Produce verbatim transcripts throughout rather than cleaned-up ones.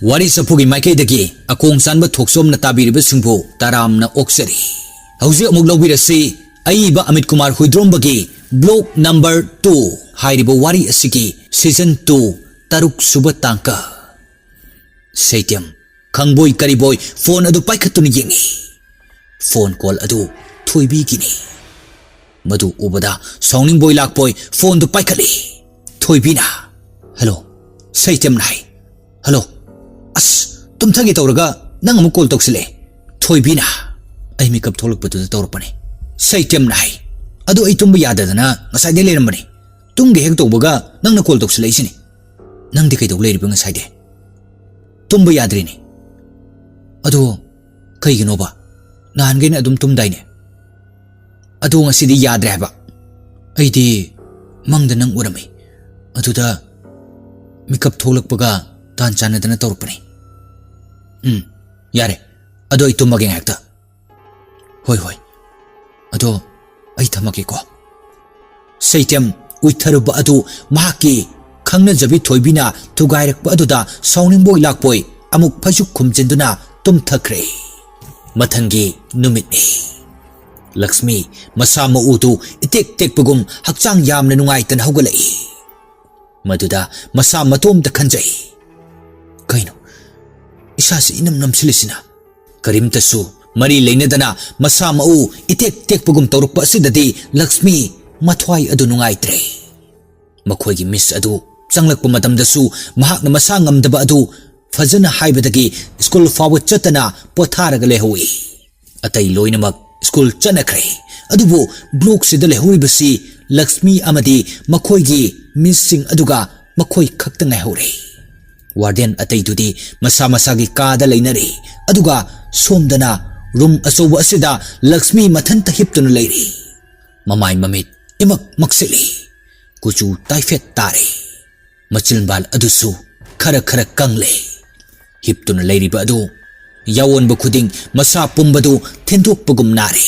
ꯋꯥꯔꯤ ꯆꯐꯨꯒꯤ ꯃꯥꯏꯀꯩꯗꯒꯤ ꯑꯀꯣꯡ ꯆꯥꯟꯕ ꯊꯣꯛꯆꯣꯝꯅ ꯇꯥꯕꯤꯔꯤꯕꯁꯤꯡꯕꯨ ꯇꯔꯥꯝꯅ ꯑꯣꯛꯆꯔꯤ꯫ ꯍꯧꯖꯤꯛ ꯑꯃꯨꯛ ꯂꯧꯕꯤꯔꯁꯤ ꯑꯏꯕ ꯑꯃꯤꯠ ꯀꯨꯃꯥꯔ ꯍꯨꯏꯗ꯭ꯔꯣꯝꯕꯒꯤ ꯕ꯭ꯂꯣꯛ ꯅꯝꯕꯔ ꯇꯨ ꯍꯥꯏꯔꯤꯕ ꯋꯥꯔꯤ ꯑꯁꯤꯒꯤ ꯁꯤꯖꯟ ꯇꯨ, ꯇꯔꯨꯛ ꯁꯨꯕ ꯇꯥꯡꯀꯛ꯫ ꯁꯩꯇꯦꯝ ꯈꯪꯕꯣꯏ ꯀꯔꯤꯕꯣꯏ ꯐꯣꯟ ꯑꯗꯨ ꯄꯥꯏꯈꯠꯇꯨꯅ ꯌꯦꯡꯏ꯫ ꯐꯣꯟ ꯀꯣꯜ ꯑꯗꯨ ꯊꯣꯏꯕꯤꯒꯤꯅꯤ꯫ ꯃꯗꯨ ꯎꯕꯗ ꯁꯥꯎꯅꯤꯡꯕꯣꯏ ꯂꯥꯛꯄꯣꯏ ꯐꯣꯟꯗꯨ ꯄꯥꯏꯈꯠꯂꯤ꯫ ꯊꯣꯏꯕꯤꯅ, "ꯍꯜꯂꯣ, ꯁꯩꯇꯦꯝꯅ ꯍꯥꯏ꯫ ꯍꯜꯂꯣ, ꯑꯁ, ꯇꯨꯝꯊꯒꯦ ꯇꯧꯔꯒ ꯅꯪ ꯑꯃꯨꯛ ꯀꯣꯜ ꯇꯧꯁꯤꯜꯂꯛꯑꯦ꯫" ꯊꯣꯏꯕꯤꯅ, "ꯑꯩ ꯃꯤꯀꯞ ꯊꯣꯛꯂꯛꯄꯗꯨꯗ ꯇꯧꯔꯛꯄꯅꯦ꯫ ꯁꯩꯇꯦꯝꯅ ꯍꯥꯏ꯫ ꯑꯗꯣ ꯑꯩ ꯇꯨꯝꯕ ꯌꯥꯗꯗꯅ ꯉꯁꯥꯏꯗꯩ ꯂꯩꯔꯝꯕꯅꯦ꯫ ꯇꯨꯝꯒꯦ ꯍꯦꯛ ꯇꯧꯕꯒ ꯅꯪꯅ ꯀꯣꯜ ꯇꯧꯁꯤꯜꯂꯛꯏꯁꯤꯅꯤ꯫ ꯅꯪꯗꯤ ꯀꯩꯗꯧ ꯂꯩꯔꯤꯕ ꯉꯁꯥꯏꯗꯩ?" "ꯇꯨꯝꯕ ꯌꯥꯗ꯭ꯔꯤꯅꯦ꯫" "ꯑꯗꯣ ꯀꯩꯒꯤꯅꯣꯕ? ꯅꯍꯥꯟꯈꯩꯅ ꯑꯗꯨꯝ ꯇꯨꯝꯗꯥꯏꯅꯦ?" "ꯑꯗꯣ ꯉꯁꯤꯗꯤ ꯌꯥꯗ꯭ꯔꯦ ꯍꯥꯏꯕ꯫ ꯑꯩꯗꯤ ꯃꯪꯗ ꯅꯪ ꯎꯔꯝꯃꯤ꯫ ꯑꯗꯨꯗ ꯃꯤꯀꯞ ꯊꯣꯛꯂꯛꯄꯒ ꯇꯥꯟ ꯆꯥꯟꯅꯗꯅ ꯇꯧꯔꯛꯄꯅꯤ꯫" "ꯎꯝ, ꯌꯥꯔꯦ꯫ ꯑꯗꯣ ꯑꯩ ꯇꯨꯝꯃꯒꯦ ꯉꯥꯏꯍꯥꯛꯇ꯫" "ꯍꯣꯏ, ꯍꯣꯏ꯫ ꯑꯗꯣ ꯑꯩ ꯊꯝꯃꯒꯦꯀꯣ꯫" ꯁꯩꯇꯦꯝ ꯎꯏꯊꯔꯨꯕ ꯑꯗꯨ ꯃꯍꯥꯛꯀꯤ ꯈꯪꯅꯖꯕꯤ ꯊꯣꯏꯕꯤꯅ ꯊꯨꯒꯥꯏꯔꯛꯄ ꯑꯗꯨꯗ ꯁꯥꯎꯅꯤꯡꯕꯣꯏ ꯂꯥꯛꯄꯣꯏ ꯑꯃꯨꯛ ꯐꯩꯖꯨꯞ ꯈꯨꯝꯖꯤꯟꯗꯨꯅ ꯇꯨꯝꯊꯈ꯭ꯔꯦ꯫ ꯃꯊꯪꯒꯤ ꯅꯨꯃꯤꯠꯅꯤ꯫ ꯂꯛꯁꯃꯤ ꯃꯁꯥ ꯃꯎꯗꯨ ꯏꯇꯦꯛ ꯇꯦꯛꯄꯒꯨꯝ ꯍꯛꯆꯥꯡ ꯌꯥꯝꯅ ꯅꯨꯡꯉꯥꯏꯇꯅ ꯍꯧꯒꯠꯂꯛꯏ꯫ ꯃꯗꯨꯗ ꯃꯁꯥ ꯃꯇꯣꯝꯇ ꯈꯟꯖꯩ, "ꯀꯩꯅꯣ, ꯏꯁꯥꯁꯤ ꯏꯅꯝ ꯅꯝꯁꯤꯜꯂꯤꯁꯤꯅ?" ꯀꯔꯤꯝꯇꯁꯨ ꯃꯔꯤ ꯂꯩꯅꯗꯅ ꯃꯁꯥ ꯃꯎ ꯏꯇꯦꯛ ꯇꯦꯛꯄꯒꯨꯝ ꯇꯧꯔꯛꯄ ꯑꯁꯤꯗꯗꯤ ꯂꯛꯁꯃꯤ ꯃꯊ꯭ꯋꯥꯏ ꯑꯗꯨ ꯅꯨꯡꯉꯥꯏꯇ꯭ꯔꯦ꯫ ꯃꯈꯣꯏꯒꯤ ꯃꯤꯁ ꯑꯗꯨ ꯆꯪꯂꯛꯄ ꯃꯇꯝꯗꯁꯨ ꯃꯍꯥꯛꯅ ꯃꯁꯥ ꯉꯝꯗꯕ ꯑꯗꯨ ꯐꯖꯅ ꯍꯥꯏꯕꯗꯒꯤ ꯁ꯭ꯀꯨꯜ ꯐꯥꯎꯕ ꯆꯠꯇꯅ ꯄꯣꯊꯥꯔꯒ ꯂꯩꯍꯧꯏ꯫ ꯑꯇꯩ ꯂꯣꯏꯅꯃꯛ ꯁ꯭ꯀꯨꯜ ꯆꯠꯅꯈ꯭ꯔꯦ꯫ ꯑꯗꯨꯕꯨ ꯕ꯭ꯂꯣꯛꯁꯤꯗ ꯂꯩꯍꯧꯔꯤꯕꯁꯤ ꯂꯛꯁꯃꯤ ꯑꯃꯗꯤ ꯃꯈꯣꯏꯒꯤ ꯃꯤꯁꯁꯤꯡ ꯑꯗꯨꯒ ꯃꯈꯣꯏ ꯈꯛꯇ ꯉꯥꯏꯍꯧꯔꯦ꯫ ꯋꯥꯔꯗꯦꯟ ꯑꯇꯩꯗꯨꯗꯤ ꯃꯁꯥ ꯃꯁꯥꯒꯤ ꯀꯥꯗ ꯂꯩꯅꯔꯦ꯫ ꯑꯗꯨꯒ ꯁꯣꯝꯗꯅ ꯔꯨꯝ ꯑꯆꯧꯕ ꯑꯁꯤꯗ ꯂꯛꯁꯃꯤ ꯃꯊꯟꯇ ꯍꯤꯞꯇꯨꯅ ꯂꯩꯔꯤ꯫ ꯃꯃꯥꯏ ꯃꯃꯤꯠ ꯏꯃꯛ ꯃꯛꯁꯤꯜꯂꯤ꯫ ꯀꯨꯆꯨ ꯇꯥꯏꯐꯦꯠ ꯇꯥꯔꯦ꯫ ꯃꯆꯤꯟꯕꯥꯜ ꯑꯗꯨꯁꯨ ꯈꯔ ꯈꯔ ꯀꯪꯂꯦ꯫ ꯍꯤꯞꯇꯨꯅ ꯂꯩꯔꯤꯕ ꯑꯗꯨ ꯌꯥꯑꯣꯟꯕ ꯈꯨꯗꯤꯡ ꯃꯁꯥ ꯄꯨꯝꯕꯗꯨ ꯊꯤꯟꯗꯣꯛꯄꯒꯨꯝ ꯅꯥꯔꯦ꯫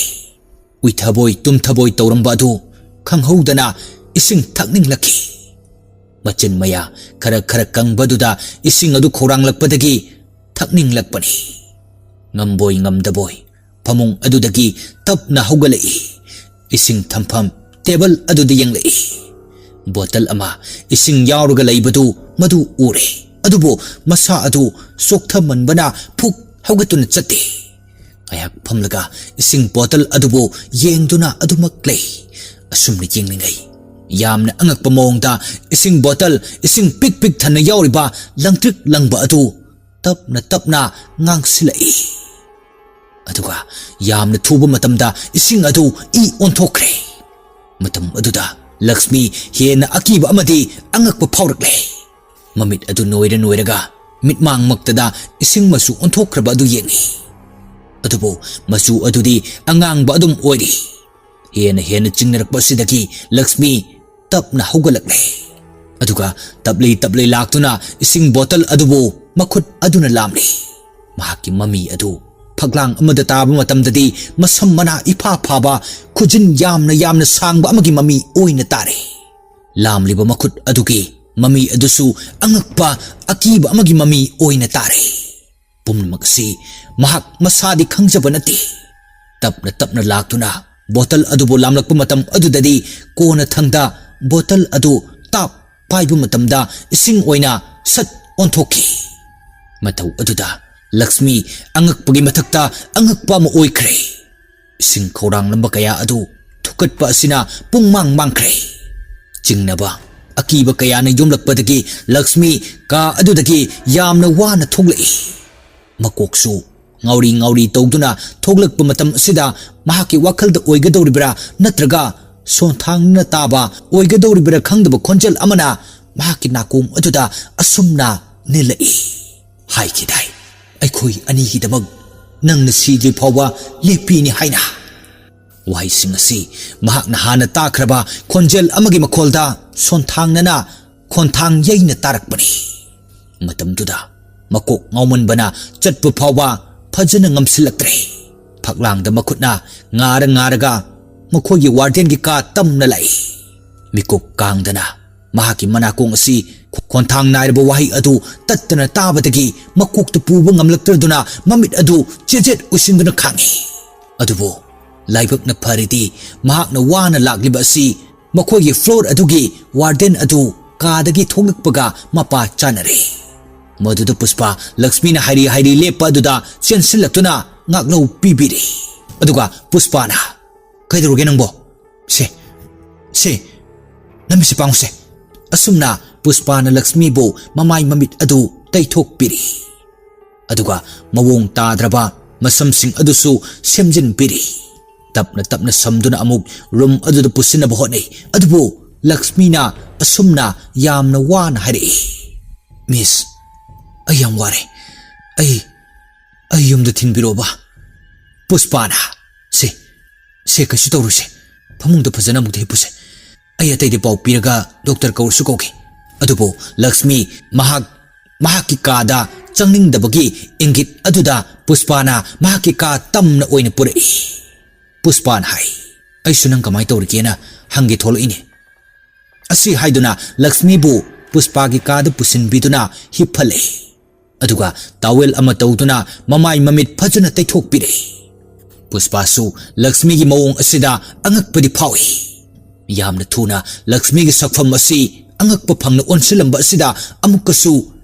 ꯎꯏꯊꯕꯣꯏ ꯇꯨꯝꯊꯕꯣꯏ ꯇꯧꯔꯝꯕ ꯑꯗꯨ ꯈꯪꯍꯧꯗꯅ ꯏꯁꯤꯡ ꯊꯛꯅꯤꯡꯂꯛꯈꯤ꯫ ꯃꯆꯤꯟ ꯃꯌꯥ ꯈꯔ ꯈꯔ ꯀꯪꯕꯗꯨꯗ ꯏꯁꯤꯡ ꯑꯗꯨ ꯈꯧꯔꯥꯡꯂꯛꯄꯗꯒꯤ ꯊꯛꯅꯤꯡꯂꯛꯄꯅꯤ꯫ ꯉꯝꯕꯣꯏ ꯉꯝꯗꯕꯣꯏ ꯐꯃꯨꯡ ꯑꯗꯨꯗꯒꯤ ꯇꯞꯅ ꯍꯧꯒꯠꯂꯛꯏ꯫ ꯏꯁꯤꯡ ꯊꯝꯐꯝ ꯇꯦꯕꯜ ꯑꯗꯨꯗ ꯌꯦꯡꯂꯛꯏ꯫ ꯕꯣꯇꯜ ꯑꯃ ꯏꯁꯤꯡ ꯌꯥꯎꯔꯒ ꯂꯩꯕꯗꯨ ꯃꯗꯨ ꯎꯔꯦ꯫ ꯑꯗꯨꯕꯨ ꯃꯁꯥ ꯑꯗꯨ ꯆꯣꯛꯊꯃꯟꯕꯅ ꯐꯨꯛ ꯍꯧꯒꯠꯇꯨꯅ ꯆꯠꯇꯦ꯫ ꯉꯥꯏꯍꯥꯛ ꯐꯝꯂꯒ ꯏꯁꯤꯡ ꯕꯣꯇꯜ ꯑꯗꯨꯕꯨ ꯌꯦꯡꯗꯨꯅ ꯑꯗꯨꯃꯛ ꯂꯩ꯫ ꯑꯁꯨꯝꯅ ꯌꯦꯡꯂꯤꯉꯩ ꯌꯥꯝꯅ ꯑꯉꯛꯄ ꯃꯑꯣꯡꯗ ꯏꯁꯤꯡ ꯕꯣꯇꯜ, ꯏꯁꯤꯡ ꯄꯤꯛ ꯄꯤꯛ ꯊꯟꯅ ꯌꯥꯎꯔꯤꯕ ꯂꯪꯇ꯭ꯔꯤꯛ ꯂꯪꯕ ꯑꯗꯨ ꯇꯞꯅ ꯇꯞꯅ ꯉꯥꯡꯁꯤꯜꯂꯛꯏ꯫ ꯑꯗꯨꯒ ꯌꯥꯝꯅ ꯊꯨꯕ ꯃꯇꯝꯗ ꯏꯁꯤꯡ ꯑꯗꯨ ꯏ ꯑꯣꯟꯊꯣꯛꯈ꯭ꯔꯦ꯫ ꯃꯇꯝ ꯑꯗꯨꯗ ꯂꯛꯁꯃꯤ ꯍꯦꯟꯅ ꯑꯀꯤꯕ ꯑꯃꯗꯤ ꯑꯉꯛꯄ ꯐꯥꯎꯔꯛꯂꯦ꯫ ꯃꯃꯤꯠ ꯑꯗꯨ ꯅꯣꯏꯔ ꯅꯣꯏꯔꯒ ꯃꯤꯠꯃꯥꯡꯃꯛꯇꯗ ꯏꯁꯤꯡ ꯃꯆꯨ ꯑꯣꯟꯊꯣꯛꯈ꯭ꯔꯕ ꯑꯗꯨ ꯌꯦꯡꯏ꯫ ꯑꯗꯨꯕꯨ ꯃꯆꯨ ꯑꯗꯨꯗꯤ ꯑꯉꯥꯡꯕ ꯑꯗꯨꯝ ꯑꯣꯏꯔꯤ꯫ ꯍꯦꯟꯅ ꯍꯦꯟꯅ ꯆꯤꯡꯅꯔꯛꯄ ꯑꯁꯤꯗꯒꯤ ꯂꯛꯁꯃꯤ ꯇꯞꯅ ꯍꯧꯒꯠꯂꯛꯂꯦ꯫ ꯑꯗꯨꯒ ꯇꯞꯂꯤ ꯇꯞꯂꯤ ꯂꯥꯛꯇꯨꯅ ꯏꯁꯤꯡ ꯕꯣꯇꯜ ꯑꯗꯨꯕꯨ ꯃꯈꯨꯠ ꯑꯗꯨꯅ ꯂꯥꯝꯂꯤ꯫ ꯃꯍꯥꯛꯀꯤ ꯃꯃꯤ ꯑꯗꯨ ꯐꯛꯂꯥꯡ ꯑꯃꯗ ꯇꯥꯕ ꯃꯇꯝꯗꯗꯤ ꯃꯁꯝ ꯃꯅꯥ ꯏꯐꯥ ꯐꯥꯕ, ꯈꯨꯖꯤꯟ ꯌꯥꯝꯅ ꯌꯥꯝꯅ ꯁꯥꯡꯕ ꯑꯃꯒꯤ ꯃꯃꯤ ꯑꯣꯏꯅ ꯇꯥꯔꯦ꯫ ꯂꯥꯝꯂꯤꯕ ꯃꯈꯨꯠ ꯑꯗꯨꯒꯤ ꯃꯃꯤ ꯑꯗꯨꯁꯨ ꯑꯉꯛꯄ, ꯑꯀꯤꯕ ꯑꯃꯒꯤ ꯃꯃꯤ ꯑꯣꯏꯅ ꯇꯥꯔꯦ꯫ ꯄꯨꯝꯅꯃꯛ ꯑꯁꯤ ꯃꯍꯥꯛ ꯃꯁꯥꯗꯤ ꯈꯪꯖꯕ ꯅꯠꯇꯦ꯫ ꯇꯞꯅ ꯇꯞꯅ ꯂꯥꯛꯇꯨꯅ ꯕꯣꯇꯜ ꯑꯗꯨꯕꯨ ꯂꯥꯝꯂꯛꯄ ꯃꯇꯝ ꯑꯗꯨꯗꯗꯤ ꯀꯣꯟꯅ ꯊꯪꯗ ꯕꯣꯇꯜ ꯑꯗꯨ ꯇꯥꯞ ꯄꯥꯏꯕ ꯃꯇꯝꯗ ꯏꯁꯤꯡ ꯑꯣꯏꯅ ꯁꯠ ꯑꯣꯟꯊꯣꯛꯈꯤ꯫ ꯃꯇꯧ ꯑꯗꯨꯗ ꯂꯛꯁꯃꯤ ꯑꯉꯛꯄꯒꯤ ꯃꯊꯛꯇ ꯑꯉꯛꯄ ꯑꯃ ꯑꯣꯏꯈ꯭ꯔꯦ꯫ ꯏꯁꯤꯡ ꯈꯧꯔꯥꯡꯂꯝꯕ ꯀꯌꯥ ꯑꯗꯨ ꯊꯨꯛꯀꯠꯄ ꯑꯁꯤꯅ ꯄꯨꯡꯃꯥꯡ ꯃꯥꯡꯈ꯭ꯔꯦ꯫ ꯆꯤꯡꯅꯕ, ꯑꯀꯤꯕ ꯀꯌꯥꯅ ꯌꯣꯝꯂꯛꯄꯗꯒꯤ ꯂꯛꯁꯃꯤ ꯀꯥ ꯑꯗꯨꯗꯒꯤ ꯌꯥꯝꯅ ꯋꯥꯅ ꯊꯣꯛꯂꯛꯏ꯫ ꯃꯀꯣꯛꯁꯨ ꯉꯥꯎꯔꯤ ꯉꯥꯎꯔꯤ ꯇꯧꯗꯨꯅ ꯊꯣꯛꯂꯛꯄ ꯃꯇꯝ ꯑꯁꯤꯗ ꯃꯍꯥꯛꯀꯤ ꯋꯥꯈꯜꯗ ꯑꯣꯏꯒꯗꯧꯔꯤꯕ꯭ꯔꯥ ꯅꯠꯇ꯭ꯔꯒ ꯁꯣꯟꯊꯥꯡꯅ ꯇꯥꯕ ꯑꯣꯏꯒꯗꯧꯔꯤꯕ꯭ꯔꯥ ꯈꯪꯗꯕ ꯈꯣꯟꯖꯦꯜ ꯑꯃꯅ ꯃꯍꯥꯛꯀꯤ ꯅꯥꯀꯣꯡ ꯑꯗꯨꯗ ꯑꯁꯨꯝꯅ ꯅꯤꯜꯂꯛꯏ, "ꯍꯥꯏꯈꯤꯗꯥꯏ, ꯑꯩꯈꯣꯏ ꯑꯅꯤꯒꯤꯗꯃꯛ ꯅꯪꯅ ꯁꯤꯗ꯭ꯔꯤ ꯐꯥꯎꯕ ꯂꯦꯞꯄꯤꯅꯤ" ꯍꯥꯏꯅ꯫ ꯋꯥꯍꯩꯁꯤꯡ ꯑꯁꯤ ꯃꯍꯥꯛꯅ ꯍꯥꯟꯅ ꯇꯥꯈ꯭ꯔꯕ ꯈꯣꯟꯖꯦꯜ ꯑꯃꯒꯤ ꯃꯈꯣꯜꯗ ꯁꯣꯟꯊꯥꯡꯅꯅ ꯈꯣꯟꯊꯥꯡ ꯌꯩꯅ ꯇꯥꯔꯛꯄꯅꯤ꯫ ꯃꯇꯝꯗꯨꯗ ꯃꯀꯣꯛ ꯉꯥꯎꯃꯟꯕꯅ ꯆꯠꯄ ꯐꯥꯎꯕ ꯐꯖꯅ ꯉꯝꯁꯤꯜꯂꯛꯇ꯭ꯔꯦ꯫ ꯐꯛꯂꯥꯡꯗ ꯃꯈꯨꯠꯅ ꯉꯥꯔ ꯉꯥꯔꯒ ꯃꯈꯣꯏꯒꯤ ꯋꯥꯔꯗꯦꯟꯒꯤ ꯀꯥ ꯇꯝꯅ ꯂꯥꯛꯏ꯫ ꯃꯤꯀꯨꯞ ꯀꯥꯡꯗꯅ ꯃꯍꯥꯛꯀꯤ ꯃꯅꯥꯀꯣꯡ ꯑꯁꯤ ꯈꯣꯟꯊꯥꯡ ꯅꯥꯏꯔꯕ ꯋꯥꯍꯩ ꯑꯗꯨ ꯇꯠꯇꯅ ꯇꯥꯕꯗꯒꯤ ꯃꯀꯣꯛꯇ ꯄꯨꯕ ꯉꯝꯂꯛꯇ꯭ꯔꯗꯨꯅ ꯃꯃꯤꯠ ꯑꯗꯨ ꯆꯦꯖꯦꯠ ꯎꯏꯁꯤꯟꯗꯨꯅ ꯈꯥꯡꯉꯤ꯫ ꯑꯗꯨꯕꯨ ꯂꯥꯏꯕꯛꯅ ꯐꯔꯤꯗꯤ ꯃꯍꯥꯛꯅ ꯋꯥꯅ ꯂꯥꯛꯂꯤꯕ ꯑꯁꯤ ꯃꯈꯣꯏꯒꯤ floor ꯑꯗꯨꯒꯤ warden ꯑꯗꯨ ꯀꯥꯗꯒꯤ ꯊꯣꯛꯂꯛꯄꯒ ꯃꯄꯥ ꯆꯥꯅꯔꯦ꯫ ꯃꯗꯨꯗ ꯄꯨꯁꯄꯥ ꯂꯛꯁꯃꯤꯅ ꯍꯥꯏꯔꯤ ꯍꯥꯏꯔꯤ ꯂꯦꯞꯄ ꯑꯗꯨꯗ ꯆꯦꯟꯁꯤꯜꯂꯛꯇꯨꯅ ꯉꯥꯛꯂꯧ ꯄꯤꯕꯤꯔꯦ꯫ ꯑꯗꯨꯒ ꯄꯨꯁꯄꯥꯅ, "ꯀꯩꯗꯧꯔꯒꯦ ꯅꯪꯕꯣ? ꯁꯦ, ꯁꯦ, ꯅꯃꯤꯠꯁꯦ ꯄꯥꯡꯉꯨꯁꯦ"꯫ ꯑꯁꯨꯝꯅ ꯄꯨꯁꯄꯥꯅ ꯂꯛꯁꯃꯤꯕꯨ ꯃꯃꯥꯏ ꯃꯃꯤꯠ ꯑꯗꯨ ꯇꯩꯊꯣꯛꯄꯤꯔꯤ꯫ ꯑꯗꯨꯒ ꯃꯑꯣꯡ ꯇꯥꯗ꯭ꯔꯕ ꯃꯁꯝꯁꯤꯡ ꯑꯗꯨꯁꯨ ꯁꯦꯝꯖꯤꯟꯕꯤꯔꯤ꯫ ꯇꯞꯅ ꯇꯞꯅ ꯁꯝꯗꯨꯅ ꯑꯃꯨꯛ room ꯑꯗꯨꯗ ꯄꯨꯁꯤꯟꯅꯕ ꯍꯣꯠꯅꯩ꯫ ꯑꯗꯨꯕꯨ ꯂꯛꯁꯃꯤꯅ ꯑꯁꯨꯝꯅ ꯌꯥꯝꯅ ꯋꯥꯅ ꯍꯥꯏꯔꯛꯏ, "Miss, ꯑꯩ ꯌꯥꯝ ꯋꯥꯔꯦ꯫ ꯑꯩ, ꯑꯩ ꯌꯨꯝꯗ ꯊꯤꯟꯕꯤꯔꯛꯑꯣꯕ"꯫ ꯄꯨꯁꯄꯥꯅ, "ꯁꯦ, ꯁꯦ, ꯀꯩꯁꯨ ꯇꯧꯔꯣꯏꯁꯦ꯫ ꯐꯃꯨꯡꯗ ꯐꯖꯅ ꯑꯃꯨꯛꯇ ꯍꯤꯞꯄꯨꯁꯦ꯫ ꯑꯩ ꯑꯇꯩꯗ ꯄꯥꯎ ꯄꯤꯔꯒ doctor ꯀꯧꯔꯁꯨ ꯀꯧꯒꯦ"꯫ ꯑꯗꯨꯕꯨ ꯂꯛꯁꯃꯤ ꯃꯍꯥꯛ, ꯃꯍꯥꯛꯀꯤ ꯀꯥꯗ ꯆꯪꯅꯤꯡꯗꯕꯒꯤ ꯏꯪꯒꯤꯠ ꯑꯗꯨꯗ ꯄꯨꯁꯄꯥꯅ ꯃꯍꯥꯛꯀꯤ ꯀꯥ ꯇꯝꯅ ꯑꯣꯏꯅ ꯄꯨꯔꯛꯏ꯫ ꯄꯨꯁꯄꯥꯅ ꯍꯥꯏ, "ꯑꯩꯁꯨ ꯅꯪ ꯀꯃꯥꯏꯅ ꯇꯧꯔꯤꯒꯦꯅ ꯍꯪꯒꯦ ꯊꯣꯛꯂꯛꯏꯅꯦ"꯫ ꯑꯁꯤ ꯍꯥꯏꯗꯨꯅ ꯂꯛꯁꯃꯤꯕꯨ ꯄꯨꯁꯄꯥꯒꯤ ꯀꯥꯗ ꯄꯨꯁꯤꯟꯕꯤꯗꯨꯅ ꯍꯤꯞꯍꯜꯂꯦ꯫ ꯑꯗꯨꯒ towel ꯑꯃ ꯇꯧꯗꯨꯅ ꯃꯃꯥꯏ ꯃꯃꯤꯠ ꯐꯖꯅ ꯇꯩꯊꯣꯛꯄꯤꯔꯦ꯫ ꯄꯨꯁꯄꯥꯁꯨ ꯂꯛꯁꯃꯤꯒꯤ ꯃꯑꯣꯡ ꯑꯁꯤꯗ ꯑꯉꯛꯄꯗꯤ ꯐꯥꯎꯏ꯫ ꯌꯥꯝꯅ ꯊꯨꯅ ꯂꯛꯁꯃꯤꯒꯤ ꯁꯛꯐꯝ ꯑꯁꯤ ꯑꯉꯛꯄ ꯐꯪꯅ ꯑꯣꯟꯁꯤꯜꯂꯝꯕ ꯑꯁꯤꯗ ꯑꯃꯨꯛꯀꯁꯨ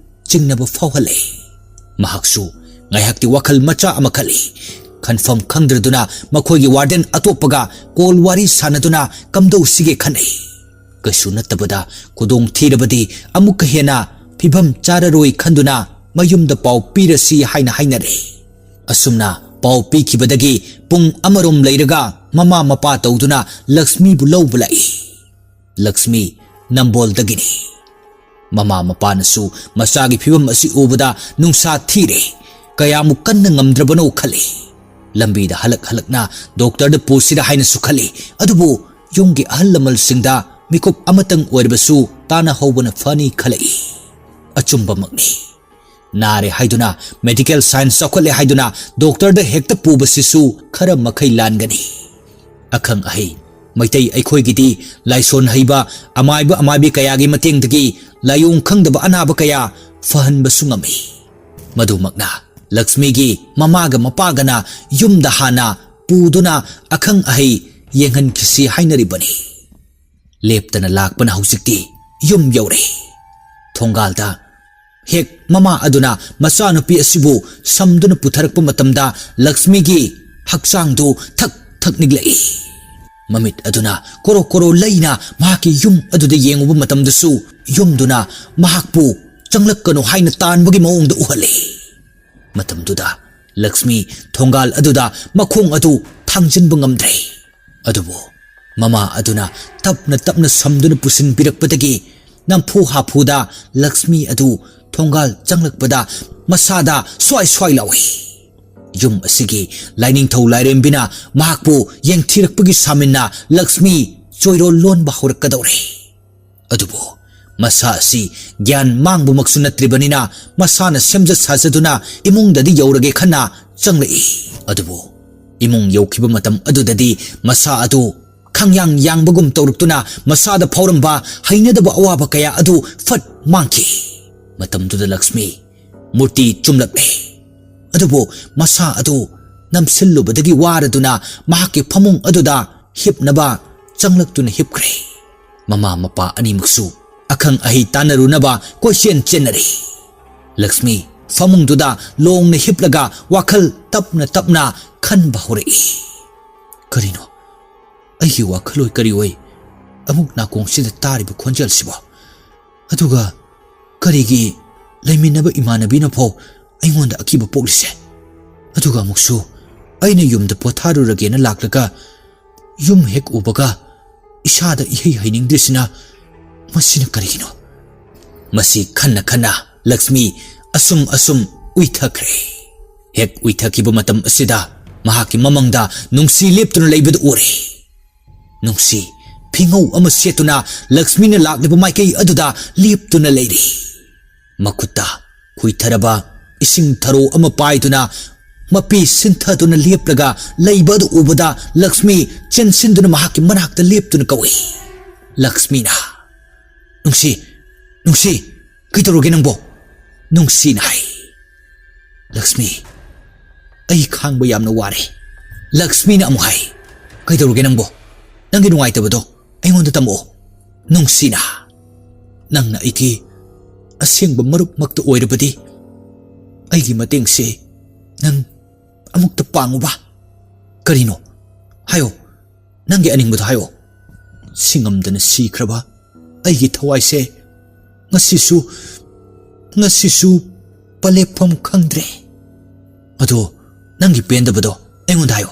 ꯆꯤꯡꯅꯕ ꯐꯥꯎꯍꯜꯂꯦ꯫ ꯃꯍꯥꯛꯁꯨ ꯉꯥꯏꯍꯥꯛꯇꯤ ꯋꯥꯈꯜ ꯃꯆꯥ ꯑꯃ ꯈꯜꯂꯤ꯫ ꯈꯟꯐꯝ ꯈꯪꯗ꯭ꯔꯗꯨꯅ ꯃꯈꯣꯏꯒꯤ warden ꯑꯇꯣꯞꯄꯒ call ꯋꯥꯔꯤ ꯁꯥꯟꯅꯗꯨꯅ ꯀꯝꯗꯧꯁꯤꯒꯦ ꯈꯟꯅꯩ꯫ ꯀꯩꯁꯨ ꯅꯠꯇꯕꯗ ꯈꯨꯗꯣꯡ ꯊꯤꯔꯕꯗꯤ ꯑꯃꯨꯛꯀ ꯍꯦꯟꯅ ꯐꯤꯕꯝ ꯆꯥꯔꯔꯣꯏ ꯈꯟꯗꯨꯅ ꯃꯌꯨꯝꯗ ꯄꯥꯎ ꯄꯤꯔꯁꯤ ꯍꯥꯏꯅ ꯍꯥꯏꯅꯔꯦ꯫ ꯑꯁꯨꯝꯅ ꯄꯥꯎ ꯄꯤꯈꯤꯕꯗꯒꯤ ꯄꯨꯡ ꯑꯃꯔꯣꯝ ꯂꯩꯔꯒ ꯃꯃꯥ ꯃꯄꯥ ꯇꯧꯗꯨꯅ ꯂꯛꯁꯃꯤꯕꯨ ꯂꯧꯕ ꯂꯥꯛꯏ꯫ ꯂꯛꯁꯃꯤ ꯅꯝꯕꯣꯜꯗꯒꯤꯅꯤ꯫ ꯃꯃꯥ ꯃꯄꯥꯅꯁꯨ ꯃꯆꯥꯒꯤ ꯐꯤꯕꯝ ꯑꯁꯤ ꯎꯕꯗ ꯅꯨꯡꯁꯥ ꯊꯤꯔꯦ꯫ ꯀꯌꯥꯃꯨꯛ ꯀꯟꯅ ꯉꯝꯗ꯭ꯔꯕꯅꯣ ꯈꯜꯂꯤ꯫ ꯂꯝꯕꯤꯗ ꯍꯜꯂꯛ ꯍꯜꯂꯛꯅ doctorꯗ ꯄꯨꯁꯤꯔ ꯍꯥꯏꯅꯁꯨ ꯈꯜꯂꯤ꯫ ꯑꯗꯨꯕꯨ ꯌꯨꯝꯒꯤ ꯑꯍꯜ ꯂꯃꯟꯁꯤꯡꯗ ꯃꯤꯀꯨꯞ ꯑꯃꯇꯪ ꯑꯣꯏꯔꯕꯁꯨ ꯇꯥꯟꯅꯍꯧꯕꯅ ꯐꯅꯤ ꯈꯜꯂꯛꯏ꯫ ꯑꯆꯨꯝꯕꯃꯛꯅꯤ꯫ ꯅꯥꯔꯦ ꯍꯥꯏꯗꯨꯅ, medical science ꯆꯥꯎꯈꯠꯂꯦ ꯍꯥꯏꯗꯨꯅ doctorꯗ ꯍꯦꯛꯇ ꯄꯨꯕꯁꯤꯁꯨ ꯈꯔ ꯃꯈꯩ ꯂꯥꯟꯒꯅꯤ꯫ ꯑꯈꯪ ꯑꯍꯩ ꯃꯩꯇꯩ ꯑꯩꯈꯣꯏꯒꯤꯗꯤ ꯂꯥꯏꯁꯣꯟ ꯍꯩꯕ ꯑꯃꯥꯏꯕ ꯑꯃꯥꯏꯕꯤ ꯀꯌꯥꯒꯤ ꯃꯇꯦꯡꯗꯒꯤ ꯂꯥꯏꯑꯣꯡ ꯈꯪꯗꯕ ꯑꯅꯥꯕ ꯀꯌꯥ ꯐꯍꯟꯕꯁꯨ ꯉꯝꯃꯤ꯫ ꯃꯗꯨꯃꯛꯅ ꯂꯛꯁꯃꯤꯒꯤ ꯃꯃꯥꯒ ꯃꯄꯥꯒꯅ ꯌꯨꯝꯗ ꯍꯥꯟꯅ ꯄꯨꯗꯨꯅ ꯑꯈꯪ ꯑꯍꯩ ꯌꯦꯡꯍꯟꯈꯤꯁꯤ ꯍꯥꯏꯅꯔꯤꯕꯅꯤ꯫ ꯂꯦꯞꯇꯅ ꯂꯥꯛꯄꯅ ꯍꯧꯖꯤꯛꯇꯤ ꯌꯨꯝ ꯌꯧꯔꯦ꯫ ꯊꯣꯡꯒꯥꯜꯗ ꯍꯦꯛ ꯃꯃꯥ ꯑꯗꯨꯅ ꯃꯆꯥꯅꯨꯄꯤ ꯑꯁꯤꯕꯨ ꯁꯝꯗꯨꯅ ꯄꯨꯊꯔꯛꯄ ꯃꯇꯝꯗ ꯂꯛꯁꯃꯤꯒꯤ ꯍꯛꯆꯥꯡꯗꯨ ꯊꯛ ꯊꯛ ꯅꯤꯛꯂꯛꯏ꯫ ꯃꯃꯤꯠ ꯑꯗꯨꯅ ꯀꯣꯔꯣ ꯀꯣꯔꯣ ꯂꯩꯅ ꯃꯍꯥꯛꯀꯤ ꯌꯨꯝ ꯑꯗꯨꯗ ꯌꯦꯡꯉꯨꯕ ꯃꯇꯝꯗꯁꯨ ꯌꯨꯝꯗꯨꯅ ꯃꯍꯥꯛꯄꯨ ꯆꯪꯂꯛꯀꯅꯨ ꯍꯥꯏꯅ ꯇꯥꯟꯕꯒꯤ ꯃꯑꯣꯡꯗ ꯎꯍꯜꯂꯤ꯫ ꯃꯇꯝꯗꯨꯗ ꯂꯛꯁꯃꯤ ꯊꯣꯡꯒꯥꯜ ꯑꯗꯨꯗ ꯃꯈꯣꯡ ꯑꯗꯨ ꯊꯥꯡꯖꯤꯟꯕ ꯉꯝꯗ꯭ꯔꯦ꯫ ꯑꯗꯨꯕꯨ ꯃꯃꯥ ꯑꯗꯨꯅ ꯇꯞꯅ ꯇꯞꯅ ꯁꯝꯗꯨꯅ ꯄꯨꯁꯤꯟꯕꯤꯔꯛꯄꯗꯒꯤ ꯅꯝꯐꯨ ꯍꯥꯐꯨꯗ ꯂꯛꯁꯃꯤ ꯑꯗꯨ ꯊꯣꯡꯒꯥꯜ ꯆꯪꯂꯛꯄꯗ ꯃꯁꯥꯗ ꯁ꯭ꯋꯥꯏ ꯁ꯭ꯋꯥꯏ ꯂꯥꯎꯏ꯫ ꯌꯨꯝ ꯑꯁꯤꯒꯤ ꯂꯥꯏꯅꯤꯡꯊꯧ ꯂꯥꯏꯔꯦꯝꯕꯤꯅ ꯃꯍꯥꯛꯄꯨ ꯌꯦꯡꯊꯤꯔꯛꯄꯒꯤ ꯁꯥꯃꯤꯟꯅ ꯂꯛꯁꯃꯤ ꯆꯣꯏꯔꯣꯜ ꯂꯣꯟꯕ ꯍꯧꯔꯛꯀꯗꯧꯔꯦ꯫ ꯑꯗꯨꯕꯨ ꯃꯁꯥ ꯑꯁꯤ ꯒ꯭ꯌꯥꯟ ꯃꯥꯡꯕꯃꯛꯁꯨ ꯅꯠꯇ꯭ꯔꯤꯕꯅꯤꯅ ꯃꯁꯥꯅ ꯁꯦꯝꯖ ꯁꯥꯖꯗꯨꯅ ꯏꯃꯨꯡꯗꯗꯤ ꯌꯧꯔꯒꯦ ꯈꯟꯅ ꯆꯪꯂꯛꯏ꯫ ꯑꯗꯨꯕꯨ ꯏꯃꯨꯡ ꯌꯧꯈꯤꯕ ꯃꯇꯝ ꯑꯗꯨꯗꯗꯤ ꯃꯁꯥ ꯑꯗꯨ ꯈꯪꯌꯥꯡ ꯌꯥꯡꯕꯒꯨꯝ ꯇꯧꯔꯛꯇꯨꯅ ꯃꯁꯥꯗ ꯐꯥꯎꯔꯝꯕ ꯍꯩꯅꯗꯕ ꯑꯋꯥꯕ ꯀꯌꯥ ꯑꯗꯨ ꯐꯠ ꯃꯥꯡꯈꯤ꯫ ꯃꯇꯝꯗꯨꯗ ꯂꯛꯁꯃꯤ ꯃꯨꯔꯇꯤ ꯆꯨꯝꯂꯛꯂꯦ꯫ ꯑꯗꯨꯕꯨ ꯃꯁꯥ ꯑꯗꯨ ꯅꯝꯁꯤꯜꯂꯨꯕꯗꯒꯤ ꯋꯥꯔꯗꯨꯅ ꯃꯍꯥꯛꯀꯤ ꯐꯃꯨꯡ ꯑꯗꯨꯗ ꯍꯤꯞꯅꯕ ꯆꯪꯂꯛꯇꯨꯅ ꯍꯤꯞꯈ꯭ꯔꯦ꯫ ꯃꯃꯥ ꯃꯄꯥ ꯑꯅꯤꯃꯛꯁꯨ ꯑꯈꯪ ꯑꯍꯩ ꯇꯥꯟꯅꯔꯨꯅꯕ ꯀꯣꯏꯆꯦꯟ ꯆꯦꯟꯅꯔꯦ꯫ ꯂꯛꯁꯃꯤ ꯐꯃꯨꯡꯗꯨꯗ ꯂꯣꯡꯅ ꯍꯤꯞꯂꯒ ꯋꯥꯈꯜ ꯇꯞꯅ ꯇꯞꯅ ꯈꯟꯕ ꯍꯧꯔꯛꯏ꯫ "ꯀꯔꯤꯅꯣ? ꯑꯩꯒꯤ ꯋꯥꯈꯜ ꯑꯣꯏ ꯀꯔꯤ ꯑꯣꯏ ꯑꯃꯨꯛ ꯅꯥꯀꯣꯡꯁꯤꯗ ꯇꯥꯔꯤꯕ ꯈꯣꯟꯖꯦꯜꯁꯤꯕꯣ? ꯑꯗꯨꯒ ꯀꯔꯤꯒꯤ ꯂꯩꯃꯤꯟꯅꯕ ꯏꯃꯥꯟꯅꯕꯤꯅ ꯐꯥꯎ ꯑꯩꯉꯣꯟꯗ ꯑꯀꯤꯕ ꯄꯣꯛꯂꯤꯁꯦ? ꯑꯗꯨꯒ ꯑꯃꯨꯛꯁꯨ ꯑꯩꯅ ꯌꯨꯝꯗ ꯄꯣꯊꯥꯔꯨꯔꯒꯦꯅ ꯂꯥꯛꯂꯒ ꯌꯨꯝ ꯍꯦꯛ ꯎꯕꯒ ꯏꯁꯥꯗ ꯏꯍꯩ ꯍꯩꯅꯤꯡꯗ꯭ꯔꯤꯁꯤꯅ ꯃꯁꯤꯅ ꯀꯔꯤꯒꯤꯅꯣ?" ꯃꯁꯤ ꯈꯟꯅ ꯈꯟꯅ ꯂꯛꯁꯃꯤ ꯑꯁꯨꯝ ꯑꯁꯨꯝ ꯎꯏꯊꯈ꯭ꯔꯦ꯫ ꯍꯦꯛ ꯎꯏꯊꯈꯤꯕ ꯃꯇꯝ ꯑꯁꯤꯗ ꯃꯍꯥꯛꯀꯤ ꯃꯃꯪꯗ ꯅꯨꯡꯁꯤ ꯂꯦꯞꯇꯨꯅ ꯂꯩꯕꯗꯨ ꯎꯔꯦ꯫ ꯅꯨꯡꯁꯤ ꯐꯤꯉꯧ ꯑꯃ ꯁꯦꯠꯇꯨꯅ ꯂꯛꯁꯃꯤꯅ ꯂꯥꯛꯂꯤꯕ ꯃꯥꯏꯀꯩ ꯑꯗꯨꯗ ꯂꯦꯞꯇꯨꯅ ꯂꯩꯔꯤ꯫ ꯃꯈꯨꯠꯇ ꯈꯨꯏꯊꯔꯕ ꯏꯁꯤꯡ ꯊꯔꯣ ꯑꯃ ꯄꯥꯏꯗꯨꯅ ꯃꯄꯤ ꯁꯤꯟꯊꯗꯨꯅ ꯂꯦꯞꯂꯒ ꯂꯩꯕ ꯑꯗꯨ ꯎꯕꯗ ꯂꯛꯁꯃꯤ ꯆꯦꯟꯁꯤꯟꯗꯨꯅ ꯃꯍꯥꯛꯀꯤ ꯃꯅꯥꯛꯇ ꯂꯦꯞꯇꯨꯅ ꯀꯧꯏ꯫ ꯂꯛꯁꯃꯤꯅ, "ꯅꯨꯡꯁꯤ, ꯅꯨꯡꯁꯤ, ꯀꯩꯗꯧꯔꯒꯦ ꯅꯪꯕꯣ?" ꯅꯨꯡꯁꯤꯅ ꯍꯥꯏ꯫ "ꯂꯛꯁꯃꯤ, ꯑꯩ ꯈꯥꯡꯕ ꯌꯥꯝꯅ ꯋꯥꯔꯦ꯫" ꯂꯛꯁꯃꯤꯅ ꯑꯃꯨꯛ ꯍꯥꯏ, "ꯀꯩꯗꯧꯔꯒꯦ ꯅꯪꯕꯣ? ꯅꯪꯒꯤ ꯅꯨꯡꯉꯥꯏꯇꯕꯗꯣ ꯑꯩꯉꯣꯟꯗ ꯇꯝꯃꯛꯑꯣ꯫" ꯅꯨꯡꯁꯤꯅ, "ꯅꯪꯅ ꯑꯩꯒꯤ ꯑꯁꯦꯡꯕ ꯃꯔꯨꯞꯃꯛꯇ ꯑꯣꯏꯔꯕꯗꯤ ꯑꯩꯒꯤ ꯃꯇꯦꯡꯁꯦ ꯅꯪ ꯑꯃꯨꯛꯇ ꯄꯥꯡꯉꯨꯕ꯫" "ꯀꯔꯤꯅꯣ? ꯍꯥꯏꯌꯣ, ꯅꯪꯒꯤ ꯑꯅꯤꯡꯕꯗꯣ ꯍꯥꯏꯌꯣ꯫" "ꯁꯤꯡꯉꯝꯗꯅ ꯁꯤꯈ꯭ꯔꯕ ꯑꯩꯒꯤ ꯊꯋꯥꯏꯁꯦ ꯉꯁꯤꯁꯨ, ꯉꯁꯤꯁꯨ ꯄꯂꯦꯞꯐꯝ ꯈꯪꯗ꯭ꯔꯦ꯫ ꯑꯗꯣ ꯅꯪꯒꯤ ꯄꯦꯟꯗꯕꯗꯣ ꯑꯩꯉꯣꯟꯗ ꯍꯥꯏꯌꯣ꯫"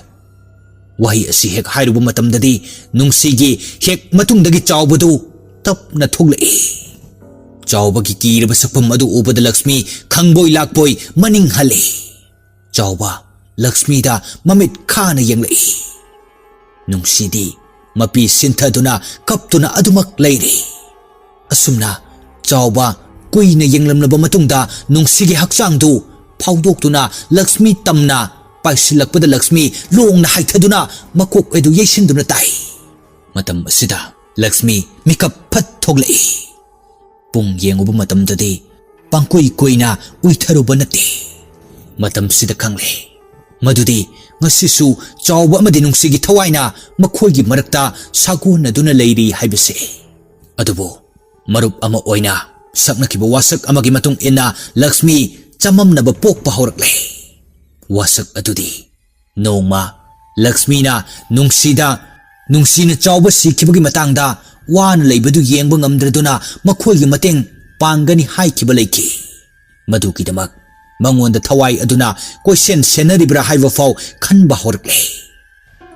ꯋꯥꯍꯩ ꯑꯁꯤ ꯍꯦꯛ ꯍꯥꯏꯔꯨꯕ ꯃꯇꯝꯗꯗꯤ ꯅꯨꯡꯁꯤꯒꯤ ꯍꯦꯛ ꯃꯇꯨꯡꯗꯒꯤ ꯆꯥꯎꯕꯗꯨ ꯇꯞꯅ ꯊꯣꯛꯂꯛꯏ꯫ ꯆꯥꯎꯕꯒꯤ ꯀꯤꯔꯕ ꯁꯛꯐꯝ ꯑꯗꯨ ꯎꯕꯗ ꯂꯛꯁꯃꯤ ꯈꯪꯕꯣꯏ ꯂꯥꯛꯄꯣꯏ ꯃꯅꯤꯡ ꯍꯜꯂꯤ꯫ ꯆꯥꯎꯕ ꯂꯛꯁꯃꯤꯗ ꯃꯃꯤꯠ ꯈꯥꯅ ꯌꯦꯡꯂꯛꯏ꯫ ꯅꯨꯡꯁꯤꯗꯤ ꯃꯄꯤ ꯁꯤꯟꯊꯗꯨꯅ ꯀꯞꯇꯨꯅ ꯑꯗꯨꯃꯛ ꯂꯩꯔꯤ꯫ ꯑꯁꯨꯝꯅ ꯆꯥꯎꯕ ꯀꯨꯏꯅ ꯌꯦꯡꯂꯝꯂꯕ ꯃꯇꯨꯡꯗ ꯅꯨꯡꯁꯤꯒꯤ ꯍꯛꯆꯥꯡꯗꯨ ꯐꯥꯎꯗꯣꯛꯇꯨꯅ ꯂꯛꯁꯃꯤ ꯇꯝꯅ ꯄꯥꯏꯁꯤꯜꯂꯛꯄꯗ ꯂꯛꯁꯃꯤ ꯂꯣꯡꯅ ꯍꯥꯏꯊꯗꯨꯅ ꯃꯀꯣꯛ ꯑꯗꯨ ꯌꯩꯁꯤꯟꯗꯨꯅ ꯇꯥꯏ꯫ ꯃꯇꯝ ꯑꯁꯤꯗ ꯂꯛꯁꯃꯤ ꯃꯤꯀꯞ ꯐꯠ ꯊꯣꯛꯂꯛꯏ꯫ ꯄꯨꯡ ꯌꯦꯡꯉꯨꯕ ꯃꯇꯝꯗꯗꯤ ꯄꯪꯀꯨꯏ ꯀꯨꯏꯅ ꯎꯏꯊꯔꯨꯕ ꯅꯠꯇꯦ꯫ ꯃꯇꯝꯁꯤꯗ ꯈꯪꯂꯦ ꯃꯗꯨꯗꯤ ꯉꯁꯤꯁꯨ ꯆꯥꯎꯕ ꯑꯃꯗꯤ ꯅꯨꯡꯁꯤꯒꯤ ꯊꯋꯥꯏꯅ ꯃꯈꯣꯏꯒꯤ ꯃꯔꯛꯇ ꯁꯥꯒꯣꯟꯅꯗꯨꯅ ꯂꯩꯔꯤ ꯍꯥꯏꯕꯁꯦ꯫ ꯑꯗꯨꯕꯨ ꯃꯔꯨꯞ ꯑꯃ ꯑꯣꯏꯅ ꯁꯛꯅꯈꯤꯕ ꯋꯥꯁꯛ ꯑꯃꯒꯤ ꯃꯇꯨꯡ ꯏꯟꯅ ꯂꯛꯁꯃꯤ ꯆꯃꯝꯅꯕ ꯄꯣꯛꯄ ꯍꯧꯔꯛꯂꯦ꯫ ꯋꯥꯁꯛ ꯑꯗꯨꯗꯤ ꯅꯣꯡꯃ ꯂꯛꯁꯃꯤꯅ ꯅꯨꯡꯁꯤꯗ, ꯅꯨꯡꯁꯤꯅ ꯆꯥꯎꯕ ꯁꯤꯈꯤꯕꯒꯤ ꯃꯇꯥꯡꯗ ꯋꯥꯅ ꯂꯩꯕꯗꯨ ꯌꯦꯡꯕ ꯉꯝꯗ꯭ꯔꯗꯨꯅ ꯃꯈꯣꯏꯒꯤ ꯃꯇꯦꯡ ꯄꯥꯡꯒꯅꯤ ꯍꯥꯏꯈꯤꯕ ꯂꯩꯈꯤ꯫ ꯃꯗꯨꯒꯤꯗꯃꯛ ꯃꯉꯣꯟꯗ ꯊꯋꯥꯏ ꯑꯗꯨꯅ ꯀꯣꯏꯁꯦꯟ ꯁꯦꯟꯅꯔꯤꯕ꯭ꯔꯥ ꯍꯥꯏꯕ ꯐꯥꯎ ꯈꯟꯕ ꯍꯧꯔꯛꯂꯦ꯫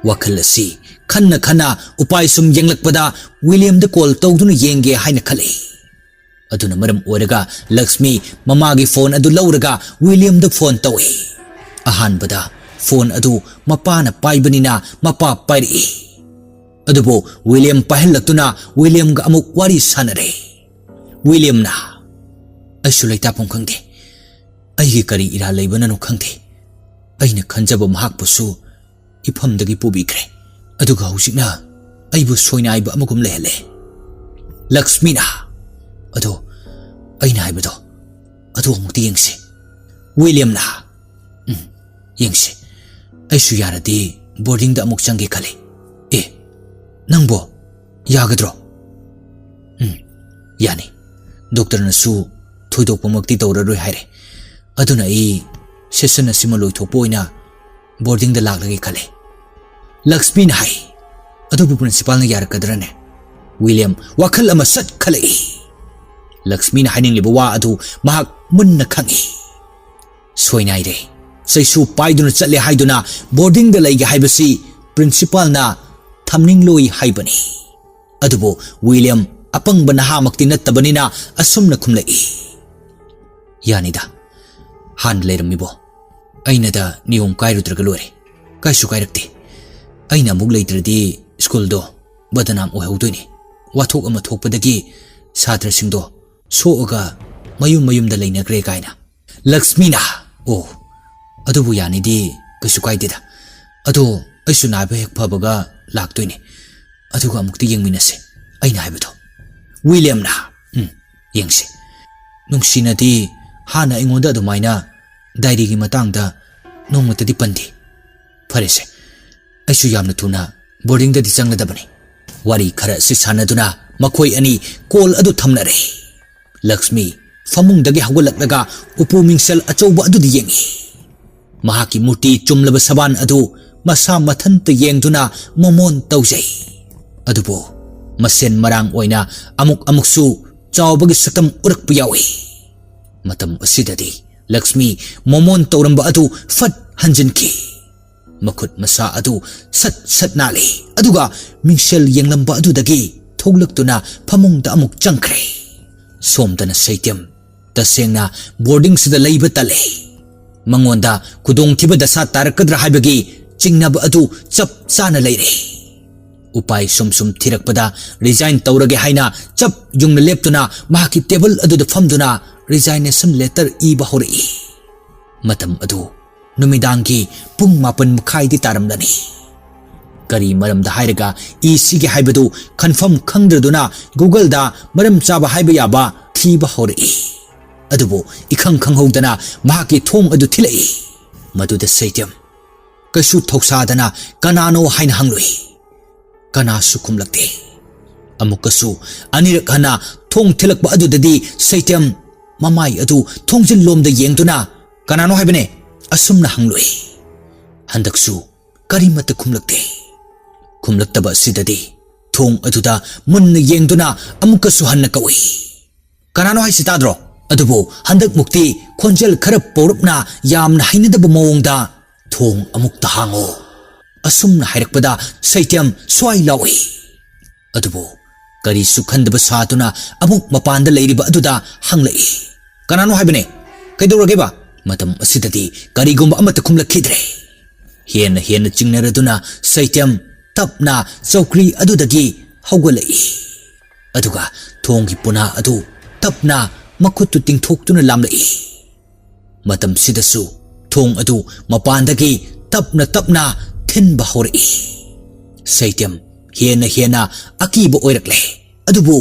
ꯋꯥꯈꯜ ꯑꯁꯤ ꯈꯟꯅ ꯈꯟꯅ ꯎꯄꯥꯏ ꯁꯨꯝ ꯌꯦꯡꯂꯛꯄꯗ ꯋꯤꯂꯤꯌꯝꯗ ꯀꯣꯜ ꯇꯧꯗꯨꯅ ꯌꯦꯡꯒꯦ ꯍꯥꯏꯅ ꯈꯜꯂꯤ꯫ ꯑꯗꯨꯅ ꯃꯔꯝ ꯑꯣꯏꯔꯒ ꯂꯛꯁꯃꯤ ꯃꯃꯥꯒꯤ ꯐꯣꯟ ꯑꯗꯨ ꯂꯧꯔꯒ ꯋꯤꯂꯤꯌꯝꯗ ꯐꯣꯟ ꯇꯧꯏ꯫ ꯑꯍꯥꯟꯕꯗ ꯐꯣꯟ ꯑꯗꯨ ꯃꯄꯥꯅ ꯄꯥꯏꯕꯅꯤꯅ ꯃꯄꯥ ꯄꯥꯏꯔꯛꯏ꯫ ꯑꯗꯨꯕꯨ ꯋꯤꯂꯤꯌꯝ ꯄꯥꯏꯍꯜꯂꯛꯇꯨꯅ ꯋꯤꯂꯤꯌꯝꯒ ꯑꯃꯨꯛ ꯋꯥꯔꯤ ꯁꯥꯟꯅꯔꯦ꯫ ꯋꯤꯂꯤꯌꯝꯅ, "ꯑꯩꯁꯨ ꯂꯩꯇꯥꯐꯝ ꯈꯪꯗꯦ꯫ ꯑꯩꯒꯤ ꯀꯔꯤ ꯏꯔꯥꯜ ꯂꯩꯕꯅꯅꯣ ꯈꯪꯗꯦ꯫ ꯑꯩꯅ ꯈꯟꯖꯕ ꯃꯍꯥꯛꯄꯨꯁꯨ ꯏꯐꯝꯗꯒꯤ ꯄꯨꯕꯤꯈ꯭ꯔꯦ꯫ ꯑꯗꯨꯒ ꯍꯧꯖꯤꯛꯅ ꯑꯩꯕꯨ ꯁꯣꯏꯅꯥꯏꯕ ꯑꯃꯒꯨꯝ ꯂꯩꯍꯜꯂꯦ꯫ ꯂꯛꯁꯃꯤꯅ, "ꯑꯗꯣ ꯑꯩꯅ ꯍꯥꯏꯕꯗꯣ, ꯑꯗꯨ ꯑꯃꯨꯛꯇꯤ ꯌꯦꯡꯁꯤ꯫" ꯋꯤꯂꯤꯌꯝꯅ, "ꯎꯝ, ꯌꯦꯡꯁꯤ꯫ ꯑꯩꯁꯨ ꯌꯥꯔꯗꯤ ꯕꯣꯔꯗꯤꯡꯗ ꯑꯃꯨꯛ ꯆꯪꯒꯦ ꯈꯜꯂꯤ꯫" "ꯑꯦ, ꯅꯪꯕꯣ? ꯌꯥꯒꯗ꯭ꯔꯣ?" "ꯎꯝ, ꯌꯥꯅꯤ꯫ ꯗꯣꯛꯇꯔꯅꯁꯨ ꯊꯣꯏꯗꯣꯛꯄꯃꯛꯇꯤ ꯇꯧꯔꯔꯣꯏ ꯍꯥꯏꯔꯦ꯫ ꯑꯗꯨꯅ ꯑꯩ ꯁꯦꯁꯟ ꯑꯁꯤꯃ ꯂꯣꯏꯊꯣꯛꯄ ꯑꯣꯏꯅ ꯕꯣꯔꯗꯤꯡꯗ ꯂꯥꯛꯂꯒꯦ ꯈꯜꯂꯦ꯫" ꯂꯛꯁꯃꯤꯅ ꯍꯥꯏ꯫ "ꯑꯗꯨꯕꯨ ꯄ꯭ꯔꯤꯟꯁꯤꯄꯥꯜꯅ ꯌꯥꯔꯛꯀꯗ꯭ꯔꯅꯦ?" ꯋꯤꯂꯤꯌꯝ ꯋꯥꯈꯜ ꯑꯃ ꯁꯠ ꯈꯜꯂꯛꯏ꯫ ꯂꯛꯁꯃꯤꯅ ꯍꯥꯏꯅꯤꯡꯂꯤꯕ ꯋꯥ ꯑꯗꯨ ꯃꯍꯥꯛ ꯃꯨꯟꯅ ꯈꯪꯏ꯫ "ꯁꯣꯏꯅꯥꯏꯔꯦ꯫ ꯆꯩꯁꯨ ꯄꯥꯏꯗꯨꯅ ꯆꯠꯂꯦ ꯍꯥꯏꯗꯨꯅ ꯕꯣꯔꯗꯤꯡꯗ ꯂꯩꯒꯦ ꯍꯥꯏꯕꯁꯤ ꯄ꯭ꯔꯤꯟꯁꯤꯄꯥꯜꯅ ꯊꯝꯅꯤꯡꯂꯣꯏ ꯍꯥꯏꯕꯅꯤ꯫" ꯑꯗꯨꯕꯨ ꯋꯤꯂꯤꯌꯝ ꯑꯄꯪꯕ ꯅꯍꯥꯃꯛꯇꯤ ꯅꯠꯇꯕꯅꯤꯅ ꯑꯁꯨꯝꯅ ꯈꯨꯝꯂꯛꯏ, "ꯌꯥꯅꯤꯗ, ꯍꯥꯟꯅ ꯂꯩꯔꯝꯃꯤꯕꯣ꯫ ꯑꯩꯅꯗ ꯅꯤꯌꯣꯝ ꯀꯥꯏꯔꯨꯗ꯭ꯔꯒ ꯂꯣꯏꯔꯦ꯫ ꯀꯥꯏꯁꯨ ꯀꯥꯏꯔꯛꯇꯦ꯫ ꯑꯩꯅ ꯑꯃꯨꯛ ꯂꯩꯇ꯭ꯔꯗꯤ ꯁ꯭ꯀꯨꯜꯗꯣ ꯕꯗꯅꯥꯝ ꯑꯣꯏꯍꯧꯗꯣꯏꯅꯤ꯫ ꯋꯥꯊꯣꯛ ꯑꯃ ꯊꯣꯛꯄꯗꯒꯤ ꯁꯥꯇ꯭ꯔꯁꯤꯡꯗꯣ ꯁꯣꯛꯑꯒ ꯃꯌꯨꯝ ꯃꯌꯨꯝꯗ ꯂꯩꯅꯈ꯭ꯔꯦ ꯀꯥꯏꯅ꯫" ꯂꯛꯁꯃꯤꯅ, "ꯑꯣ, ꯑꯗꯨꯕꯨ ꯌꯥꯅꯤꯗꯤ ꯀꯩꯁꯨ ꯀꯥꯏꯗꯦꯗ꯫ ꯑꯗꯣ ꯑꯩꯁꯨ ꯅꯥꯕ ꯍꯦꯛ ꯐꯕꯒ ꯂꯥꯛꯇꯣꯏꯅꯦ꯫ ꯑꯗꯨꯒ ꯑꯃꯨꯛꯇ ꯌꯦꯡꯃꯤꯟꯅꯁꯦ ꯑꯩꯅ ꯍꯥꯏꯕꯗꯣ꯫" ꯋꯤꯂꯤꯌꯝꯅ, "ꯎꯝ, ꯌꯦꯡꯁꯤ꯫ ꯅꯨꯡꯁꯤꯅꯗꯤ ꯍꯥꯟꯅ ꯑꯩꯉꯣꯟꯗ ꯑꯗꯨꯃꯥꯏꯅ ꯗꯥꯏꯔꯤꯒꯤ ꯃꯇꯥꯡꯗ ꯅꯣꯡꯃꯇꯗꯤ ꯄꯟꯗꯦ꯫ ꯐꯔꯦꯁꯦ, ꯑꯩꯁꯨ ꯌꯥꯝꯅ ꯊꯨꯅ ꯕꯣꯔꯗꯤꯡꯗꯗꯤ ꯆꯪꯂꯗꯕꯅꯤ꯫" ꯋꯥꯔꯤ ꯈꯔ ꯑꯁꯤ ꯁꯥꯟꯅꯗꯨꯅ ꯃꯈꯣꯏ ꯑꯅꯤ ꯀꯣꯜ ꯑꯗꯨ ꯊꯝꯅꯔꯦ꯫ ꯂꯛꯁꯃꯤ ꯐꯃꯨꯡꯗꯒꯤ ꯍꯧꯒꯠꯂꯛꯂꯒ ꯎꯄꯨ ꯃꯤꯡꯁꯦꯜ ꯑꯆꯧꯕ ꯑꯗꯨꯗ ꯌꯦꯡꯏ꯫ ꯃꯍꯥꯛꯀꯤ ꯃꯨꯔꯇꯤ ꯆꯨꯝꯂꯕ ꯁꯕꯥꯟ ꯑꯗꯨ ꯃꯁꯥ ꯃꯊꯟꯇ ꯌꯦꯡꯗꯨꯅ ꯃꯣꯃꯣꯟ ꯇꯧꯖꯩ꯫ ꯑꯗꯨꯕꯨ ꯃꯁꯦꯟ ꯃꯔꯥꯡ ꯑꯣꯏꯅ ꯑꯃꯨꯛ ꯑꯃꯨꯛꯁꯨ ꯆꯥꯎꯕꯒꯤ ꯁꯛꯇꯝ ꯎꯔꯛꯄ ꯌꯥꯎꯏ꯫ ꯃꯇꯝ ꯑꯁꯤꯗꯗꯤ ꯂꯛꯁꯃꯤ ꯃꯣꯃꯣꯟ ꯇꯧꯔꯝꯕ ꯑꯗꯨ ꯐꯠ ꯍꯟꯖꯤꯟꯈꯤ꯫ ꯃꯈꯨꯠ ꯃꯁꯥ ꯑꯗꯨ ꯁꯠ ꯁꯠ ꯅꯥꯜꯂꯤ, ꯑꯗꯨꯒ ꯃꯤꯡꯁꯦꯜ ꯌꯦꯡꯂꯝꯕ ꯑꯗꯨꯗꯒꯤ ꯊꯣꯛꯂꯛꯇꯨꯅ ꯐꯃꯨꯡꯗ ꯑꯃꯨꯛ ꯆꯪꯈ꯭ꯔꯦ꯫ ꯁꯣꯝꯗꯅ ꯁꯩꯇꯦꯝ, ꯇꯁꯦꯡꯅ ꯕꯣꯔꯗꯤꯡꯁꯤꯗ ꯂꯩꯕ ꯇꯜꯂꯦ꯫ ꯃꯉꯣꯟꯗ ꯈꯨꯗꯣꯡꯊꯤꯕ ꯗꯁꯥ ꯇꯥꯔꯛꯀꯗ꯭ꯔꯥ ꯍꯥꯏꯕꯒꯤ ꯆꯤꯡꯅꯕ ꯑꯗꯨ ꯆꯞ ꯆꯥꯅ ꯂꯩꯔꯦ꯫ ꯎꯄꯥꯏ ꯁꯨꯝ ꯁꯨꯝ ꯊꯤꯔꯛꯄꯗ ꯔꯤꯖꯥꯏꯟ ꯇꯧꯔꯒꯦ ꯍꯥꯏꯅ ꯆꯞ ꯌꯨꯡꯅ ꯂꯦꯞꯇꯨꯅ ꯃꯍꯥꯛꯀꯤ ꯇꯦꯕꯜ ꯑꯗꯨꯗ ꯐꯝꯗꯨꯅ ꯔꯤꯖꯥꯏꯅꯦꯁꯟ ꯂꯦꯇꯔ ꯏꯕ ꯍꯧꯔꯛꯏ꯫ ꯃꯇꯝ ꯑꯗꯨ ꯅꯨꯃꯤꯗꯥꯡꯒꯤ ꯄꯨꯡ ꯃꯥꯄꯟ ꯃꯈꯥꯏꯗꯤ ꯇꯥꯔꯝꯂꯅꯤ꯫ ꯀꯔꯤ ꯃꯔꯝꯗ ꯍꯥꯏꯔꯒ ꯏ ꯁꯤꯒꯦ ꯍꯥꯏꯕꯗꯨ confirm ꯈꯪꯗ꯭ꯔꯗꯨꯅ Google-ꯗ ꯃꯔꯝ ꯆꯥꯕ ꯍꯥꯏꯕ ꯌꯥꯕ ꯊꯤꯕ ꯍꯧꯔꯛꯏ꯫ ꯑꯗꯨꯕꯨ ꯏꯈꯪ ꯈꯪꯍꯧꯗꯅ ꯃꯍꯥꯛꯀꯤ ꯊꯣꯡ ꯑꯗꯨ ꯊꯤꯜꯂꯛꯏ꯫ ꯃꯗꯨꯗ ꯁꯩꯇꯦꯝ ꯀꯩꯁꯨ ꯊꯧꯁꯥꯗꯅ "ꯀꯅꯥꯅꯣ?" ꯍꯥꯏꯅ ꯍꯪꯂꯨꯏ꯫ ꯀꯅꯥꯁꯨ ꯈꯨꯝꯂꯛꯇꯦ꯫ ꯑꯃꯨꯛꯀꯁꯨ ꯑꯅꯤꯔꯛ ꯍꯟꯅ ꯊꯣꯡ ꯊꯤꯜꯂꯛꯄ ꯑꯗꯨꯗꯗꯤ ꯁꯩꯇꯦꯝ ꯃꯃꯥꯏ ꯑꯗꯨ ꯊꯣꯡꯖꯤꯜꯂꯣꯝꯗ ꯌꯦꯡꯗꯨꯅ "ꯀꯅꯥꯅꯣ ꯍꯥꯏꯕꯅꯦ?" ꯑꯁꯨꯝꯅ ꯍꯪꯂꯨꯏ꯫ ꯍꯟꯗꯛꯁꯨ ꯀꯔꯤꯃꯠꯇ ꯈꯨꯝꯂꯛꯇꯦ꯫ ꯈꯨꯝꯂꯛꯇꯕ ꯑꯁꯤꯗꯗꯤ ꯊꯣꯡ ꯑꯗꯨꯗ ꯃꯨꯟꯅ ꯌꯦꯡꯗꯨꯅ ꯑꯃꯨꯛꯀꯁꯨ ꯍꯟꯅ ꯀꯧꯏ꯫ "ꯀꯅꯥꯅꯣ ꯍꯥꯏꯁꯤ ꯇꯥꯗ꯭ꯔꯣ?" ꯑꯗꯨꯕꯨ ꯍꯟꯗꯛꯃꯨꯛꯇꯤ ꯈꯣꯟꯖꯦꯜ ꯈꯔ ꯄꯧꯔꯞꯅ ꯌꯥꯝꯅ ꯍꯩꯅꯗꯕ ꯃꯑꯣꯡꯗ "ꯊꯣꯡ ꯑꯃꯨꯛꯇ ꯍꯥꯡꯉꯣ" ꯑꯁꯨꯝꯅ ꯍꯥꯏꯔꯛꯄꯗ ꯁꯩꯇꯦꯝ ꯁ꯭ꯋꯥꯏ ꯂꯥꯎꯏ꯫ ꯑꯗꯨꯕꯨ ꯀꯔꯤꯁꯨ ꯈꯟꯗꯕ ꯁꯥꯗꯨꯅ ꯑꯃꯨꯛ ꯃꯄꯥꯟꯗ ꯂꯩꯔꯤꯕ ꯑꯗꯨꯗ ꯍꯪꯂꯛꯏ, "ꯀꯅꯥꯅꯣ ꯍꯥꯏꯕꯅꯦ? ꯀꯩꯗꯧꯔꯒꯦꯕ?" ꯃꯇꯝ ꯑꯁꯤꯗꯗꯤ ꯀꯔꯤꯒꯨꯝꯕ ꯑꯃꯠꯇ ꯈꯨꯝꯂꯛꯈꯤꯗ꯭ꯔꯦ꯫ ꯍꯦꯟꯅ ꯍꯦꯟꯅ ꯆꯤꯡꯅꯔꯗꯨꯅ ꯁꯩꯇꯦꯝ ꯇꯞꯅ ꯆꯧꯀ꯭ꯔꯤ ꯑꯗꯨꯗꯒꯤ ꯍꯧꯒꯠꯂꯛꯏ꯫ ꯑꯗꯨꯒ ꯊꯣꯡꯒꯤ ꯄꯨꯅꯥ ꯑꯗꯨ ꯇꯞꯅ ꯃꯈꯨꯠꯇꯨ ꯇꯤꯡꯊꯣꯛꯇꯨꯅ ꯂꯥꯝꯂꯛꯏ꯫ ꯃꯇꯝꯁꯤꯗꯁꯨ ꯊꯣꯡ ꯑꯗꯨ ꯃꯄꯥꯟꯗꯒꯤ ꯇꯞꯅ ꯇꯞꯅ ꯊꯤꯟꯕ ꯍꯧꯔꯛꯏ꯫ ꯁꯩꯇꯦꯝ ꯍꯦꯟꯅ ꯍꯦꯟꯅ ꯑꯀꯤꯕ ꯑꯣꯏꯔꯛꯂꯦ꯫ ꯑꯗꯨꯕꯨ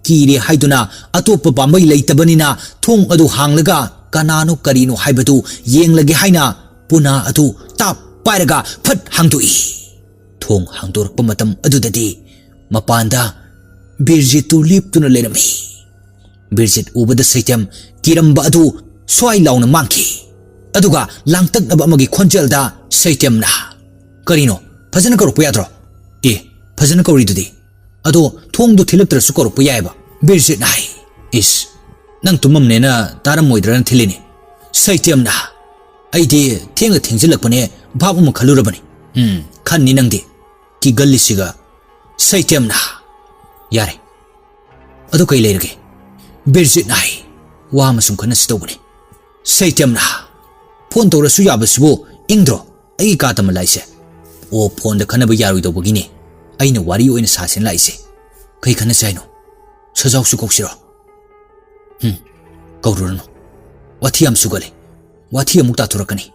ꯀꯤꯔꯦ ꯍꯥꯏꯗꯨꯅ ꯑꯇꯣꯞꯄ ꯄꯥꯝꯕꯩ ꯂꯩꯇꯕꯅꯤꯅ ꯊꯣꯡ ꯑꯗꯨ ꯍꯥꯡꯂꯒ ꯀꯅꯥꯅꯣ ꯀꯔꯤꯅꯣ ꯍꯥꯏꯕꯗꯨ ꯌꯦꯡꯂꯒꯦ ꯍꯥꯏꯅ ꯄꯨꯅꯥ ꯑꯗꯨ ꯇꯥꯞ ꯄꯥꯏꯔꯒ ꯐꯠ ꯍꯥꯡꯗꯣꯛꯏ꯫ ꯊꯣꯡ ꯍꯥꯡꯗꯣꯔꯛꯄ ꯃꯇꯝ ꯑꯗꯨꯗꯗꯤ ꯃꯄꯥꯟꯗ ꯕꯤꯔꯖꯤꯠꯇꯨ ꯂꯦꯞꯇꯨꯅ ꯂꯩꯔꯝꯃꯤ꯫ ꯕꯤꯔꯖꯤꯠ ꯎꯕꯗ ꯁꯩꯇꯦꯝ ꯀꯤꯔꯝꯕ ꯑꯗꯨ ꯁ꯭ꯋꯥꯏ ꯂꯥꯎꯅ ꯃꯥꯡꯈꯤ꯫ ꯑꯗꯨꯒ ꯂꯥꯡꯇꯛꯅꯕ ꯑꯃꯒꯤ ꯈꯣꯟꯖꯦꯜꯗ ꯁꯩꯇꯦꯝꯅ, "ꯀꯔꯤꯅꯣ? ꯐꯖꯅ ꯀꯧꯔꯛꯄ ꯌꯥꯗ꯭ꯔꯣ?" "ꯑꯦ, ꯐꯖꯅ ꯀꯧꯔꯤꯗꯨꯗꯤ꯫ ꯑꯗꯣ ꯊꯣꯡꯗꯣ ꯊꯤꯜꯂꯛꯇ꯭ꯔꯁꯨ ꯀꯧꯔꯛꯄ ꯌꯥꯏꯑꯕ," ꯕꯤꯔꯖꯤꯠꯅ ꯍꯥꯏ꯫ "ꯏꯁ, ꯅꯪ ꯇꯨꯝꯃꯝꯅꯦꯅ ꯇꯥꯔꯝꯃꯣꯏꯗ꯭ꯔꯅ ꯊꯤꯜꯂꯤꯅꯤ꯫" ꯁꯩꯇꯦꯝꯅ, "ꯑꯩꯗꯤ ꯊꯦꯡꯒ ꯊꯦꯡꯖꯤꯜꯂꯛꯄꯅꯦ ꯚꯥꯞ ꯑꯃ ꯈꯜꯂꯨꯔꯕꯅꯤ꯫" "ꯎꯝ, ꯈꯟꯅꯤ ꯅꯪꯗꯤ, ꯀꯤꯒꯜꯂꯤꯁꯤꯒ꯫" ꯁꯩꯇꯦꯝꯅ, "ꯌꯥꯔꯦ, ꯑꯗꯨ ꯀꯩ ꯂꯩꯔꯒꯦ?" ꯕꯤꯔꯖꯤꯠꯅ ꯍꯥꯏ꯫ "ꯋꯥ ꯑꯃ ꯁꯨꯝ ꯈꯟꯅꯁꯤ ꯇꯧꯕꯅꯤ꯫" ꯁꯩꯇꯦꯝꯅ, "ꯐꯣꯟ ꯇꯧꯔꯁꯨ ꯌꯥꯕꯁꯤꯕꯨ ꯏꯪꯗ꯭ꯔꯣ? ꯑꯩꯒꯤ ꯀꯥ ꯇꯝꯕ ꯂꯥꯛꯏꯁꯦ?" "ꯑꯣ, ꯐꯣꯟꯗ ꯈꯟꯅꯕ ꯌꯥꯔꯣꯏꯗꯧꯕꯒꯤꯅꯦ ꯑꯩꯅ ꯋꯥꯔꯤ ꯑꯣꯏꯅ ꯁꯥꯁꯦꯅ ꯂꯥꯛꯏꯁꯦ꯫ ꯀꯩ ꯈꯟꯅꯁꯦ ꯍꯥꯏꯅꯣ? ꯁꯖꯥꯎꯁꯨ ꯀꯧꯁꯤꯔꯣ?" "ꯍꯨꯝ, ꯀꯧꯔꯨꯔꯅꯨ꯫ ꯋꯥꯊꯤ ꯌꯥꯝ ꯁꯨꯒꯠꯂꯦ꯫ ꯋꯥꯊꯤ ꯑꯃꯨꯛ ꯇꯥꯊꯣꯔꯛꯀꯅꯤ꯫"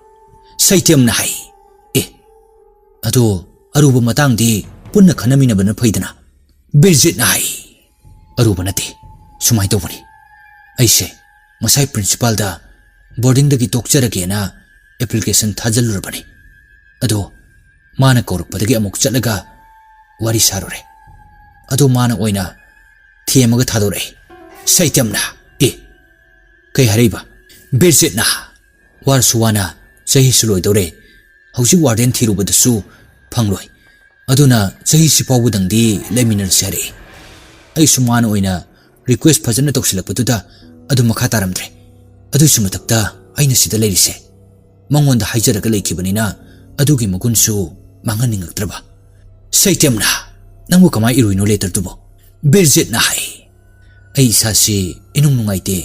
ꯁꯩꯇꯦꯝꯅ ꯍꯥꯏ꯫ "ꯑꯦ, ꯑꯗꯣ ꯑꯔꯨꯕ ꯃꯇꯥꯡꯗꯤ ꯄꯨꯟꯅ ꯈꯟꯅꯃꯤꯟꯅꯕꯅ ꯐꯩꯗꯅ?" ꯕꯤꯔꯖꯤꯠꯅ ꯍꯥꯏ꯫ "ꯑꯔꯨꯕ ꯅꯠꯇꯦ, ꯁꯨꯃꯥꯏꯅ ꯇꯧꯕꯅꯤ꯫ ꯑꯩꯁꯦ ꯉꯁꯥꯏ ꯄ꯭ꯔꯤꯟꯁꯤꯄꯥꯜꯗ ꯕꯣꯔꯗꯤꯡꯗꯒꯤ ꯇꯣꯛꯆꯔꯒꯦꯅ ꯑꯦꯄ꯭ꯂꯤꯀꯦꯁꯟ ꯊꯥꯖꯤꯜꯂꯨꯔꯕꯅꯤ꯫ ꯑꯗꯣ ꯃꯥꯅ ꯀꯧꯔꯛꯄꯗꯒꯤ ꯑꯃꯨꯛ ꯆꯠꯂꯒ ꯋꯥꯔꯤ ꯁꯥꯔꯨꯔꯦ꯫ ꯑꯗꯣ ꯃꯥꯅ ꯑꯣꯏꯅ ꯊꯦꯝꯃꯒ ꯊꯥꯗꯣꯔꯛꯑꯦ꯫" ꯁꯩꯇꯦꯝꯅ, "ꯑꯦ, ꯀꯩ ꯍꯥꯏꯔꯛꯏꯕ?" ꯕꯤꯔꯖꯤꯠꯅ, "ꯋꯥꯔꯁꯨ ꯋꯥꯅ ꯆꯍꯤꯁꯨ ꯂꯣꯏꯗꯧꯔꯦ, ꯍꯧꯖꯤꯛ ꯋꯥꯔꯗꯦꯟ ꯊꯤꯔꯨꯕꯗꯁꯨ ꯐꯪꯂꯣꯏ, ꯑꯗꯨꯅ ꯆꯍꯤꯁꯤ ꯐꯥꯎꯕꯗꯪꯗꯤ ꯂꯩꯃꯤꯟꯅꯔꯁꯤ" ꯍꯥꯏꯔꯛꯏ꯫ ꯑꯩꯁꯨ ꯃꯥꯅ ꯑꯣꯏꯅ ꯔꯤꯀ꯭ꯋꯦꯁ ꯐꯖꯅ ꯇꯧꯁꯤꯜꯂꯛꯄꯗꯨꯗ ꯑꯗꯨ ꯃꯈꯥ ꯇꯥꯔꯝꯗ꯭ꯔꯦ꯫ ꯑꯗꯨꯒꯤꯁꯨ ꯃꯊꯛꯇ ꯑꯩꯅ ꯁꯤꯗ ꯂꯩꯔꯤꯁꯦ ꯃꯉꯣꯟꯗ ꯍꯥꯏꯖꯔꯒ ꯂꯩꯈꯤꯕꯅꯤꯅ ꯑꯗꯨꯒꯤ ꯃꯒꯨꯟꯁꯨ ꯃꯥꯡꯍꯟꯅꯤꯡꯉꯛꯇ꯭ꯔꯕ꯫ ꯁꯩꯇꯦꯝꯅ, "ꯅꯪꯕꯨ ꯀꯃꯥꯏ ꯏꯔꯨꯏꯅꯣ ꯂꯦꯇꯔꯗꯨꯕꯣ?" ꯕꯤꯔꯖꯤꯠꯅ ꯍꯥꯏ, "ꯑꯩ ꯏꯁꯥꯁꯤ ꯏꯅꯨꯡ ꯅꯨꯡꯉꯥꯏꯇꯦ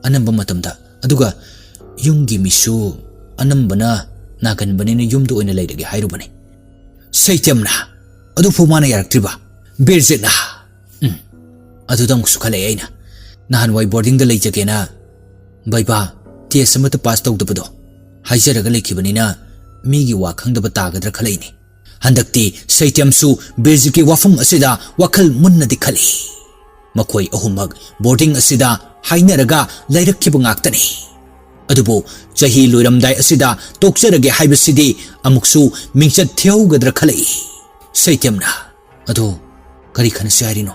ꯑꯅꯝꯕ ꯃꯇꯝꯗ, ꯑꯗꯨꯒ ꯌꯨꯝꯒꯤ ꯃꯤꯁꯨ ꯑꯅꯝꯕꯅ ꯅꯥꯒꯟꯕꯅꯤꯅ ꯌꯨꯝꯗ ꯑꯣꯏꯅ ꯂꯩꯔꯒꯦ ꯍꯥꯏꯔꯨꯕꯅꯤ꯫" ꯁꯩꯇꯦꯝꯅ, "ꯑꯗꯨꯐꯥꯎ ꯃꯥꯅ ꯌꯥꯔꯛꯇ꯭ꯔꯤꯕ?" ꯕꯤꯔꯖꯤꯠꯅ, "ꯎꯝ, ꯑꯗꯨꯗ ꯑꯃꯨꯛꯁꯨ ꯈꯜꯂꯛꯑꯦ ꯑꯩꯅ꯫ ꯅꯍꯥꯟꯋꯥꯏ ꯕꯣꯔꯗꯤꯡꯗ ꯂꯩꯖꯒꯦꯅ ꯕꯩꯕꯥ ꯇꯦꯁ ꯑꯃꯠꯇ ꯄꯥꯁ ꯇꯧꯗꯕꯗꯣ ꯍꯥꯏꯖꯔꯒ ꯂꯩꯈꯤꯕꯅꯤꯅ ꯃꯤꯒꯤ ꯋꯥ ꯈꯪꯗꯕ ꯇꯥꯒꯗ꯭ꯔꯥ ꯈꯜꯂꯛꯏꯅꯤ꯫ ꯍꯟꯗꯛꯇꯤ ꯁꯩꯇꯦꯝꯁꯨ ꯕꯤꯔꯖꯤꯠꯀꯤ ꯋꯥꯐꯝ ꯑꯁꯤꯗ ꯋꯥꯈꯜ ꯃꯨꯟꯅꯗꯤ ꯈꯜꯂꯤ꯫ ꯃꯈꯣꯏ ꯑꯍꯨꯝꯃꯛ ꯕꯣꯔꯗꯤꯡ ꯑꯁꯤꯗ ꯍꯥꯏꯅꯔꯒ ꯂꯩꯔꯛꯈꯤꯕ ꯉꯥꯛꯇꯅꯤ꯫ ꯑꯗꯨꯕꯨ ꯆꯍꯤ ꯂꯣꯏꯔꯝꯗꯥꯏ ꯑꯁꯤꯗ ꯇꯣꯛꯆꯔꯒꯦ ꯍꯥꯏꯕꯁꯤꯗꯤ ꯑꯃꯨꯛꯁꯨ ꯃꯤꯡꯆꯠ ꯊꯤꯍꯧꯒꯗ꯭ꯔꯥ ꯈꯜꯂꯛꯏ꯫" ꯁꯩꯇꯦꯝꯅ, "ꯑꯗꯣ ꯀꯔꯤ ꯈꯟꯅꯁꯤ ꯍꯥꯏꯔꯤꯅꯣ?"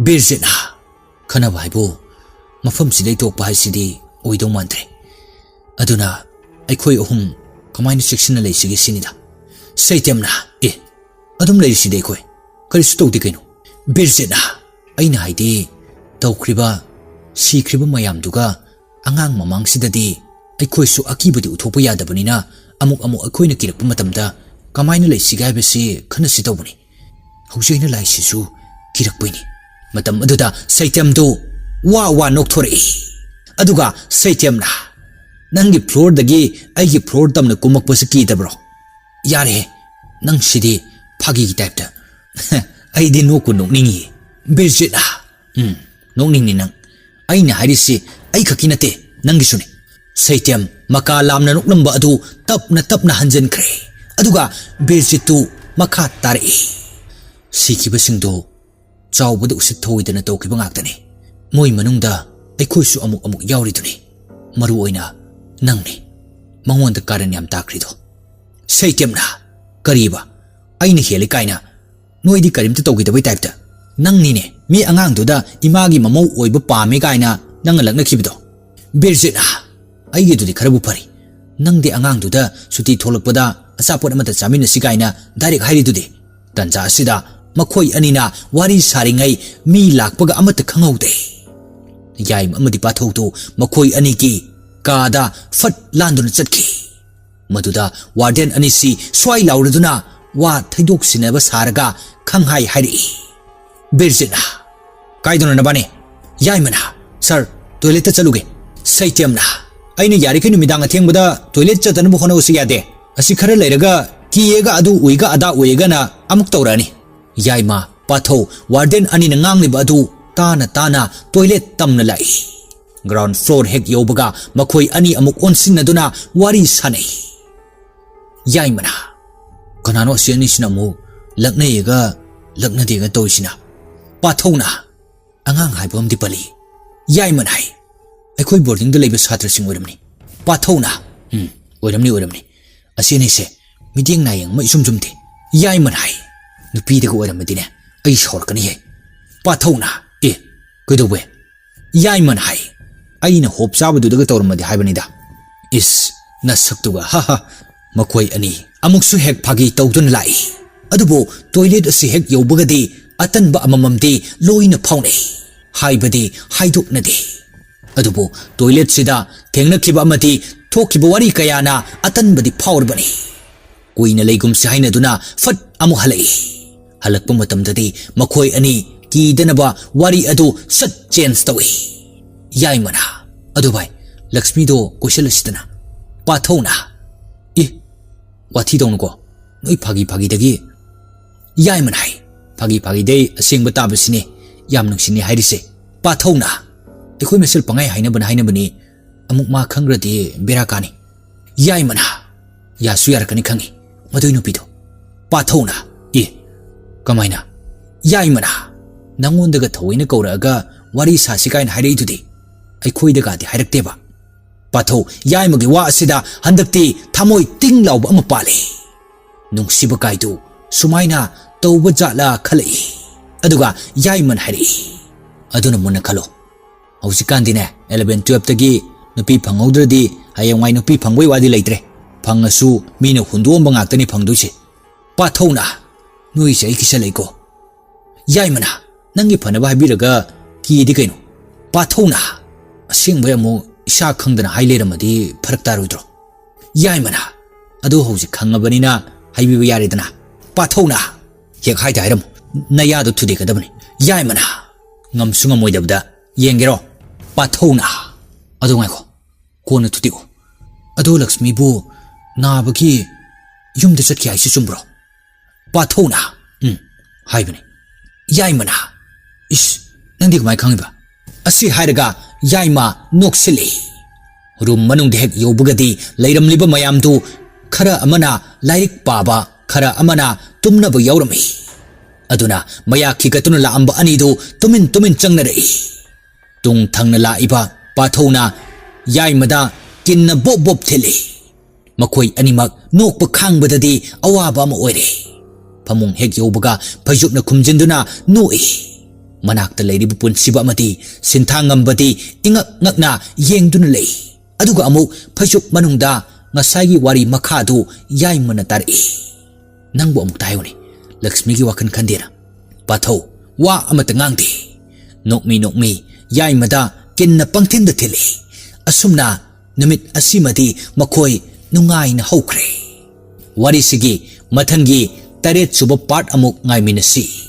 ꯕꯤꯔꯖꯤꯠꯅ, "ꯈꯟꯅꯕ ꯍꯥꯏꯕꯨ ꯃꯐꯝꯁꯤꯗꯩ ꯇꯣꯛꯄ ꯍꯥꯏꯁꯤꯗꯤ ꯑꯣꯏꯗꯧ ꯃꯥꯟꯗ꯭ꯔꯦ꯫ ꯑꯗꯨꯅ ꯑꯩꯈꯣꯏ ꯑꯍꯨꯝ ꯀꯃꯥꯏꯅ ꯆꯦꯛꯁꯤꯟꯅ ꯂꯩꯁꯤꯒꯦ ꯁꯤꯅꯤꯗ꯫" ꯁꯩꯇꯦꯝꯅ, "ꯑꯦ, ꯑꯗꯨꯝ ꯂꯩꯔꯤꯁꯤꯗꯤ ꯑꯩꯈꯣꯏ, ꯀꯔꯤꯁꯨ ꯇꯧꯗꯦ ꯀꯩꯅꯣ꯫" ꯕꯤꯔꯖꯤꯠꯅ, "ꯑꯩꯅ ꯍꯥꯏꯗꯤ ꯇꯧꯈ꯭ꯔꯤꯕ, ꯁꯤꯈ꯭ꯔꯤꯕ ꯃꯌꯥꯝꯗꯨꯒ ꯑꯉꯥꯡ ꯃꯃꯥꯡꯁꯤꯗꯗꯤ ꯑꯩꯈꯣꯏꯁꯨ ꯑꯀꯤꯕꯗꯤ ꯎꯠꯊꯣꯛꯄ ꯌꯥꯗꯕꯅꯤꯅ ꯑꯃꯨꯛ ꯑꯃꯨꯛ ꯑꯩꯈꯣꯏꯅ ꯀꯤꯔꯛꯄ ꯃꯇꯝꯗ ꯀꯃꯥꯏꯅ ꯂꯩꯁꯤꯒꯦ ꯍꯥꯏꯕꯁꯤ ꯈꯟꯅꯁꯤ ꯇꯧꯕꯅꯤ꯫ ꯍꯧꯖꯤꯛ ꯑꯩꯅ ꯂꯥꯛꯏꯁꯤꯁꯨ ꯀꯤꯔꯛꯄꯩꯅꯤ꯫" ꯃꯇꯝ ꯑꯗꯨꯗ ꯁꯩꯇꯦꯝꯗꯨ ꯋꯥ ꯋꯥ ꯅꯣꯛꯊꯣꯔꯛꯏ꯫ ꯑꯗꯨꯒ ꯁꯩꯇꯦꯝꯅ, "ꯅꯪꯒꯤ ꯐ꯭ꯂꯣꯔꯗꯒꯤ ꯑꯩꯒꯤ ꯐ꯭ꯂꯣꯔ ꯇꯝꯅ ꯀꯨꯝꯃꯛꯄꯁꯤ ꯀꯤꯗꯕ꯭ꯔꯣ? ꯌꯥꯔꯦꯍꯦ, ꯅꯪ ꯁꯤꯗꯤ ꯐꯥꯒꯤꯒꯤ ꯇꯥꯏꯞꯇ꯫ ꯑꯩꯗꯤ ꯅꯣꯛꯄꯨ ꯅꯣꯛꯅꯤꯡꯉꯤ꯫" ꯕꯤꯔꯖꯤꯠꯅ, "ꯎꯝ, ꯅꯣꯛꯅꯤꯡꯅꯤ ꯅꯪ꯫ ꯑꯩꯅ ꯍꯥꯏꯔꯤꯁꯤ ꯑꯩ ꯈꯛꯀꯤ ꯅꯠꯇꯦ, ꯅꯪꯒꯤꯁꯨꯅꯤ꯫" ꯁꯩꯇꯦꯝ ꯃꯀꯥ ꯂꯥꯝꯅ ꯅꯣꯛꯂꯝꯕ ꯑꯗꯨ ꯇꯞꯅ ꯇꯞꯅ ꯍꯟꯖꯤꯟꯈ꯭ꯔꯦ꯫ ꯑꯗꯨꯒ ꯕꯤꯔꯖꯤꯠꯇꯨ ꯃꯈꯥ ꯇꯥꯔꯛꯏ꯫ ꯁꯤꯈꯤꯕꯁꯤꯡꯗꯨ ꯆꯥꯎꯕꯗ ꯎꯁꯤꯠ ꯊꯑꯣꯏꯗꯅ ꯇꯧꯈꯤꯕ ꯉꯥꯛꯇꯅꯤ꯫ ꯃꯣꯏ ꯃꯅꯨꯡꯗ ꯑꯩꯈꯣꯏꯁꯨ ꯑꯃꯨꯛ ꯑꯃꯨꯛ ꯌꯥꯎꯔꯤꯗꯨꯅꯤ꯫ ꯃꯔꯨ ꯑꯣꯏꯅ ꯅꯪꯅꯤ꯫ ꯃꯉꯣꯟꯗ ꯀꯥꯔꯟ ꯌꯥꯝ ꯇꯥꯈ꯭ꯔꯤꯗꯣ꯫ ꯁꯩꯇꯦꯝꯅ, "ꯀꯔꯤꯕ? ꯑꯩꯅ ꯍꯦꯜꯂꯤ ꯀꯥꯏꯅ? ꯅꯣꯏꯗꯤ ꯀꯔꯤꯝꯇ ꯇꯧꯈꯤꯗꯕꯩ ꯇꯥꯏꯞꯇ꯫ ꯅꯪꯅꯤꯅꯦ ꯃꯤ ꯑꯉꯥꯡꯗꯨꯗ ꯏꯃꯥꯒꯤ ꯃꯃꯧ ꯑꯣꯏꯕ ꯄꯥꯝꯃꯦ ꯀꯥꯏꯅ ꯅꯪꯅ ꯂꯛꯅꯈꯤꯕꯗꯣ?" ꯕꯤꯔꯖꯤꯠꯅ, "ꯑꯩꯒꯤꯗꯨꯗꯤ ꯈꯔꯕꯨ ꯐꯔꯤ꯫ ꯅꯪꯗꯤ ꯑꯉꯥꯡꯗꯨꯗ ꯁꯨꯇꯤ ꯊꯣꯛꯂꯛꯄꯗ ꯑꯆꯥꯄꯣꯠ ꯑꯃꯇ ꯆꯥꯃꯤꯟꯅꯁꯤ ꯀꯥꯏꯅ ꯗꯥꯏꯔꯦꯛ ꯍꯥꯏꯔꯤꯗꯨꯗꯤ?" ꯇꯟꯖꯥ ꯑꯁꯤꯗ ꯃꯈꯣꯏ ꯑꯅꯤꯅ ꯋꯥꯔꯤ ꯁꯥꯔꯤꯉꯩ ꯃꯤ ꯂꯥꯛꯄꯒ ꯑꯃꯠꯇ ꯈꯪꯍꯧꯗꯦ꯫ ꯌꯥꯏꯃ ꯑꯃꯗꯤ ꯄꯥꯊꯧꯗꯨ ꯃꯈꯣꯏ ꯑꯅꯤꯒꯤ ꯀꯥꯗ ꯐꯠ ꯂꯥꯟꯗꯨꯅ ꯆꯠꯈꯤ꯫ ꯃꯗꯨꯗ ꯋꯥꯔꯗꯦꯟ ꯑꯅꯤꯁꯤ ꯁ꯭ꯋꯥꯏ ꯂꯥꯎꯔꯗꯨꯅ ꯋꯥ ꯊꯩꯗꯣꯛꯁꯤꯟꯅꯕ ꯁꯥꯔꯒ ꯈꯪꯍꯥꯏ ꯍꯥꯏꯔꯛꯏ꯫ ꯕꯤꯔꯖꯤꯠꯅ, "ꯀꯥꯏꯗꯅꯣ ꯅꯕꯥꯅꯤ?" ꯌꯥꯏꯃꯅ, "ꯁꯥꯔ, ꯇꯣꯏꯂꯦꯠꯇ ꯆꯠꯂꯨꯒꯦ꯫" ꯁꯩꯇꯦꯝꯅ, "ꯑꯩꯅ ꯌꯥꯔꯤꯈꯩ ꯅꯨꯃꯤꯗꯥꯡ ꯑꯊꯦꯡꯕꯗ ꯇꯣꯏꯂꯦꯠ ꯆꯠꯇꯅꯕ ꯍꯣꯠꯅꯧꯁꯨ ꯌꯥꯗꯦ꯫ ꯑꯁꯤ ꯈꯔ ꯂꯩꯔꯒ ꯀꯤꯌꯦꯒ ꯑꯗꯨ ꯎꯏꯒ ꯑꯗꯥ ꯎꯏꯒꯅ ꯑꯃꯨꯛ ꯇꯧꯔꯛꯑꯅꯤ꯫" ꯌꯥꯏꯃ, ꯄꯥꯊꯧ, ꯋꯥꯔꯗꯦꯟ ꯑꯅꯤꯅ ꯉꯥꯡꯂꯤꯕ ꯑꯗꯨ ꯇꯥꯅ ꯇꯥꯅ ꯇꯣꯏꯂꯦꯠ ꯇꯝꯅ ꯂꯥꯛꯏ꯫ ꯒ꯭ꯔꯥꯎꯟ ꯐ꯭ꯂꯣꯔ ꯍꯦꯛ ꯌꯧꯕꯒ ꯃꯈꯣꯏ ꯑꯅꯤ ꯑꯃꯨꯛ ꯑꯣꯟꯁꯤꯟꯅꯗꯨꯅ ꯋꯥꯔꯤ ꯁꯥꯅꯩ꯫ ꯌꯥꯏꯃꯅ, "ꯀꯅꯥꯅꯣ ꯑꯁꯤ ꯑꯅꯤꯁꯤꯅ ꯑꯃꯨꯛ ꯂꯛꯅꯩꯌꯦꯒ ꯂꯛꯅꯗꯦꯒ ꯇꯧꯔꯤꯁꯤꯅ?" ꯄꯥꯊꯧꯅ, "ꯑꯉꯥꯡ ꯍꯥꯏꯕ ꯑꯃꯗꯤ ꯄꯜꯂꯤ꯫" ꯌꯥꯏꯃꯅ ꯍꯥꯏ, "ꯑꯩꯈꯣꯏ ꯕꯣꯔꯗꯤꯡꯗ ꯂꯩꯕ ꯁꯥꯇ꯭ꯔꯁꯤꯡ ꯑꯣꯏꯔꯝꯅꯤ꯫" ꯄꯥꯊꯧꯅ, "ꯎꯝ, ꯑꯣꯏꯔꯝꯅꯤ, ꯑꯣꯏꯔꯝꯅꯤ꯫ ꯑꯁꯤ ꯑꯅꯤꯁꯦ ꯃꯤꯠꯌꯦꯡ ꯅꯥꯌꯦꯡ ꯑꯃ ꯏꯆꯨꯝ ꯆꯨꯝꯗꯦ꯫" ꯌꯥꯏꯃꯅ ꯍꯥꯏ, "ꯅꯨꯄꯤꯗꯒ ꯑꯣꯏꯔꯝꯃꯗꯤꯅꯦ ꯑꯩ ꯁꯥꯎꯔꯛꯀꯅꯤꯍꯦ꯫" ꯄꯥꯊꯧꯅ, "ꯑꯦ, ꯀꯩꯗꯧꯕꯩ?" ꯌꯥꯏꯃꯅ ꯍꯥꯏ, "ꯑꯩꯅ ꯍꯣꯞ ꯆꯥꯕꯗꯨꯗꯒ ꯇꯧꯔꯝꯃꯗꯤ ꯍꯥꯏꯕꯅꯤꯗ꯫" ꯏꯁ, ꯅꯁꯛꯇꯨꯒ, ꯍꯥ ꯍꯥ꯫ ꯃꯈꯣꯏ ꯑꯅꯤ ꯑꯃꯨꯛꯁꯨ ꯍꯦꯛ ꯐꯥꯒꯤ ꯇꯧꯗꯨꯅ ꯂꯥꯛꯏ꯫ ꯑꯗꯨꯕꯨ ꯇꯣꯏꯂꯦꯠ ꯑꯁꯤ ꯍꯦꯛ ꯌꯧꯕꯒꯗꯤ ꯑꯇꯟꯕ ꯑꯃꯃꯝꯗꯤ ꯂꯣꯏꯅ ꯐꯥꯎꯅꯩ꯫ ꯍꯥꯏꯕꯗꯤ ꯍꯥꯏꯗꯣꯛꯅꯗꯦ꯫ ꯑꯗꯨꯕꯨ ꯇꯣꯏꯂꯦꯠꯁꯤꯗ ꯊꯦꯡꯅꯈꯤꯕ ꯑꯃꯗꯤ ꯊꯣꯛꯈꯤꯕ ꯋꯥꯔꯤ ꯀꯌꯥꯅ ꯑꯇꯟꯕꯗꯤ ꯐꯥꯎꯔꯕꯅꯤ꯫ ꯀꯨꯏꯅ ꯂꯩꯒꯨꯝꯁꯤ ꯍꯥꯏꯅꯗꯨꯅ ꯐꯠ ꯑꯃꯨꯛ ꯍꯜꯂꯛꯏ꯫ ꯍꯜꯂꯛꯄ ꯃꯇꯝꯗꯗꯤ ꯃꯈꯣꯏ ꯑꯅꯤ ꯀꯤꯗꯅꯕ ꯋꯥꯔꯤ ꯑꯗꯨ ꯁꯠ ꯆꯦꯟꯖ ꯇꯧꯏ꯫ ꯌꯥꯏꯃꯅ, "ꯑꯗꯨ ꯚꯥꯏ, ꯂꯛꯁꯃꯤꯗꯣ ꯀꯣꯏꯁꯜꯂꯁꯤꯗꯅ꯫" ꯄꯥꯊꯧꯅ, "ꯏ, ꯋꯥꯊꯤ ꯇꯧꯅꯨꯀꯣ, ꯅꯣꯏ ꯐꯥꯒꯤ ꯐꯥꯒꯤꯗꯒꯤ꯫" ꯌꯥꯏꯃꯅ ꯍꯥꯏ, "ꯐꯥꯒꯤ ꯐꯥꯒꯤꯗꯩ ꯑꯁꯦꯡꯕ ꯇꯥꯕꯁꯤꯅꯦ ꯌꯥꯝ ꯅꯨꯡꯁꯤꯅꯦ ꯍꯥꯏꯔꯤꯁꯦ꯫" ꯄꯥꯊꯧꯅ, "ꯑꯩꯈꯣꯏ ꯃꯁꯦꯜ ꯄꯪꯍꯥꯏ ꯍꯥꯏꯅꯕꯅ ꯍꯥꯏꯅꯕꯅꯤ, ꯑꯃꯨꯛ ꯃꯥ ꯈꯪꯈ꯭ꯔꯗꯤ ꯕꯦꯔꯥ ꯀꯥꯅꯤ꯫ ꯌꯥꯏꯃꯅ, ꯌꯥꯁꯨ ꯌꯥꯔꯛꯀꯅꯤ ꯈꯪꯉꯤ ꯃꯗꯨꯏ ꯅꯨꯄꯤꯗꯣ꯫ ꯄꯥꯊꯧꯅ, ꯑꯦ, ꯀꯃꯥꯏꯅ? ꯌꯥꯏꯃꯅ, ꯅꯪꯉꯣꯟꯗꯒ ꯊꯑꯣꯏꯅ ꯀꯧꯔꯛꯑꯒ ꯋꯥꯔꯤ ꯁꯥꯁꯤ ꯀꯥꯏꯅ ꯍꯥꯏꯔꯛꯏꯗꯨꯗꯤ? ꯑꯩꯈꯣꯏꯗꯒꯗꯤ ꯍꯥꯏꯔꯛꯇꯦꯕ꯫ ꯄꯥꯊꯧ, ꯌꯥꯏꯃꯒꯤ ꯋꯥ ꯑꯁꯤꯗ ꯍꯟꯗꯛꯇꯤ ꯊꯃꯣꯏ ꯇꯤꯡ ꯂꯥꯎꯕ ꯑꯃ ꯄꯥꯜꯂꯤ꯫ ꯅꯨꯡꯁꯤꯕ ꯀꯥꯏꯗꯨ ꯁꯨꯃꯥꯏꯅ ꯇꯧꯕ ꯖꯥꯠꯂ ꯈꯜꯂꯛꯏ꯫ ꯑꯗꯨꯒ ꯌꯥꯏꯃꯅ ꯍꯥꯏꯔꯛꯏ, ꯑꯗꯨꯅ ꯃꯨꯟꯅ ꯈꯜꯂꯣ꯫ ꯍꯧꯖꯤꯛꯀꯥꯟꯗꯤꯅꯦ, eleven twelve ꯇꯒꯤ ꯅꯨꯄꯤ ꯐꯪꯍꯧꯗ꯭ꯔꯗꯤ ꯍꯌꯦꯡꯋꯥꯏ ꯅꯨꯄꯤ ꯐꯪꯕꯩ ꯋꯥꯗꯤ ꯂꯩꯇ꯭ꯔꯦ꯫ ꯐꯪꯉꯁꯨ ꯃꯤꯅ ꯍꯨꯟꯗꯣꯛꯑꯝꯕ ꯉꯥꯛꯇꯅꯤ ꯐꯪꯗꯣꯏꯁꯦ꯫ ꯄꯥꯊꯧꯅ, ꯅꯣꯏꯁꯦ ꯑꯩ ꯀꯤꯁꯜꯂꯛꯏꯀꯣ꯫ ꯌꯥꯏꯃꯅ, ꯅꯪꯒꯤ ꯐꯅꯕ ꯍꯥꯏꯕꯤꯔꯒ ꯀꯤꯗꯤ ꯀꯩꯅꯣ? ꯄꯥꯊꯧꯅ, ꯑꯁꯦꯡꯕꯩ ꯑꯃꯨꯛ ꯏꯁꯥ ꯈꯪꯗꯅ ꯍꯥꯏ ꯂꯩꯔꯝꯃꯗꯤ ꯐꯔꯛ ꯇꯥꯔꯣꯏꯗ꯭ꯔꯣ? ꯌꯥꯏꯃꯅ, ꯑꯗꯨ ꯍꯧꯖꯤꯛ ꯈꯪꯉꯕꯅꯤꯅ ꯍꯥꯏꯕꯤꯕ ꯌꯥꯔꯦꯗꯅ꯫ ꯄꯥꯊꯧꯅ, ꯍꯦꯛ ꯍꯥꯏꯗ ꯍꯥꯏꯔꯝꯃꯨ, ꯅꯌꯥꯗꯣ ꯊꯨꯗꯦꯛꯀꯗꯕꯅꯤ꯫ ꯌꯥꯏꯃꯅ, ꯉꯝꯁꯨ ꯉꯝꯃꯣꯏꯗꯕꯗ, ꯌꯦꯡꯒꯦꯔꯣ? ꯄꯥꯊꯧꯅ, ꯑꯗꯨ ꯉꯥꯏꯈꯣ, ꯀꯣꯟꯅ ꯊꯨꯗꯦꯛꯎ꯫ ꯑꯗꯣ ꯂꯛꯁꯃꯤꯕꯨ ꯅꯥꯕꯒꯤ ꯌꯨꯝꯗ ꯆꯠꯈꯤ ꯍꯥꯏꯁꯤ ꯆꯨꯝꯕ꯭ꯔꯣ? ꯄꯥꯊꯧꯅ, ꯎꯝ, ꯍꯥꯏꯕꯅꯤ꯫ ꯌꯥꯏꯃꯅ, ꯏꯁ, ꯅꯪꯗꯤ ꯀꯃꯥꯏ ꯈꯪꯉꯤꯕ? ꯑꯁꯤ ꯍꯥꯏꯔꯒ ꯌꯥꯏꯃ ꯅꯣꯛꯁꯤꯜꯂꯤ꯫ ꯔꯨꯝ ꯃꯅꯨꯡꯗ ꯍꯦꯛ ꯌꯧꯕꯒꯗꯤ ꯂꯩꯔꯝꯂꯤꯕ ꯃꯌꯥꯝꯗꯨ ꯈꯔ ꯑꯃꯅ ꯂꯥꯏꯔꯤꯛ ꯄꯥꯕ, ꯈꯔ ꯑꯃꯅ ꯇꯨꯝꯅꯕ ꯌꯥꯎꯔꯝꯃꯤ꯫ ꯑꯗꯨꯅ ꯃꯌꯥ ꯈꯤꯒꯠꯇꯨꯅ ꯂꯥꯛꯑꯝꯕ ꯑꯅꯤꯗꯨ ꯇꯨꯃꯤꯟ ꯇꯨꯃꯤꯟ ꯆꯪꯅꯔꯛꯏ꯫ ꯇꯨꯡ ꯊꯪꯅ ꯂꯥꯛꯏꯕ ꯄꯥꯊꯧꯅ ꯌꯥꯏꯃꯗ ꯀꯤꯟꯅ ꯕꯣꯞ ꯕꯣꯞ ꯊꯤꯜꯂꯤ꯫ ꯃꯈꯣꯏ ꯑꯅꯤꯃꯛ ꯅꯣꯛꯄ ꯈꯥꯡꯕꯗꯗꯤ ꯑꯋꯥꯕ ꯑꯃ ꯑꯣꯏꯔꯦ꯫ ꯐꯃꯨꯡ ꯍꯦꯛ ꯌꯧꯕꯒ ꯐꯩꯖꯨꯞꯅ ꯈꯨꯝꯖꯤꯟꯗꯨꯅ ꯅꯣꯛꯏ꯫ ꯃꯅꯥꯛꯇ ꯂꯩꯔꯤꯕ ꯄꯨꯟꯁꯤꯕ ꯑꯃꯗꯤ ꯁꯤꯟꯊꯥ ꯉꯝꯕꯗꯤ ꯏꯉꯛ ꯉꯛꯅ ꯌꯦꯡꯗꯨꯅ ꯂꯩ꯫ ꯑꯗꯨꯒ ꯑꯃꯨꯛ ꯐꯩꯖꯨꯞ ꯃꯅꯨꯡꯗ ꯉꯁꯥꯏꯒꯤ ꯋꯥꯔꯤ ꯃꯈꯥꯗꯨ ꯌꯥꯏꯃꯅ ꯇꯥꯔꯛꯏ꯫ ꯅꯪꯕꯨ ꯑꯃꯨꯛꯇ ꯍꯥꯏꯌꯨꯅꯦ, ꯂꯛꯁꯃꯤꯒꯤ ꯋꯥꯈꯜ ꯈꯟꯗꯦꯅ? ꯄꯥꯊꯧ ꯋꯥ ꯑꯃꯠꯇ ꯉꯥꯡꯗꯦ꯫ ꯅꯣꯛꯃꯤ ꯅꯣꯛꯃꯤ ꯌꯥꯏꯃꯗ ꯀꯤꯟꯅ ꯄꯪꯊꯤꯟꯗ ꯊꯤꯜꯂꯤ꯫ ꯑꯁꯨꯝꯅ ꯅꯨꯃꯤꯠ ꯑꯁꯤꯃꯗꯤ ꯃꯈꯣꯏ ꯅꯨꯡꯉꯥꯏꯅ ꯍꯧꯈ꯭ꯔꯦ꯫ ꯋꯥꯔꯤꯁꯤꯒꯤ ꯃꯊꯪꯒꯤ ꯇꯔꯦꯠ ꯁꯨꯕ part ꯑꯃꯨꯛ ꯉꯥꯏꯃꯤꯟꯅꯁꯤ꯫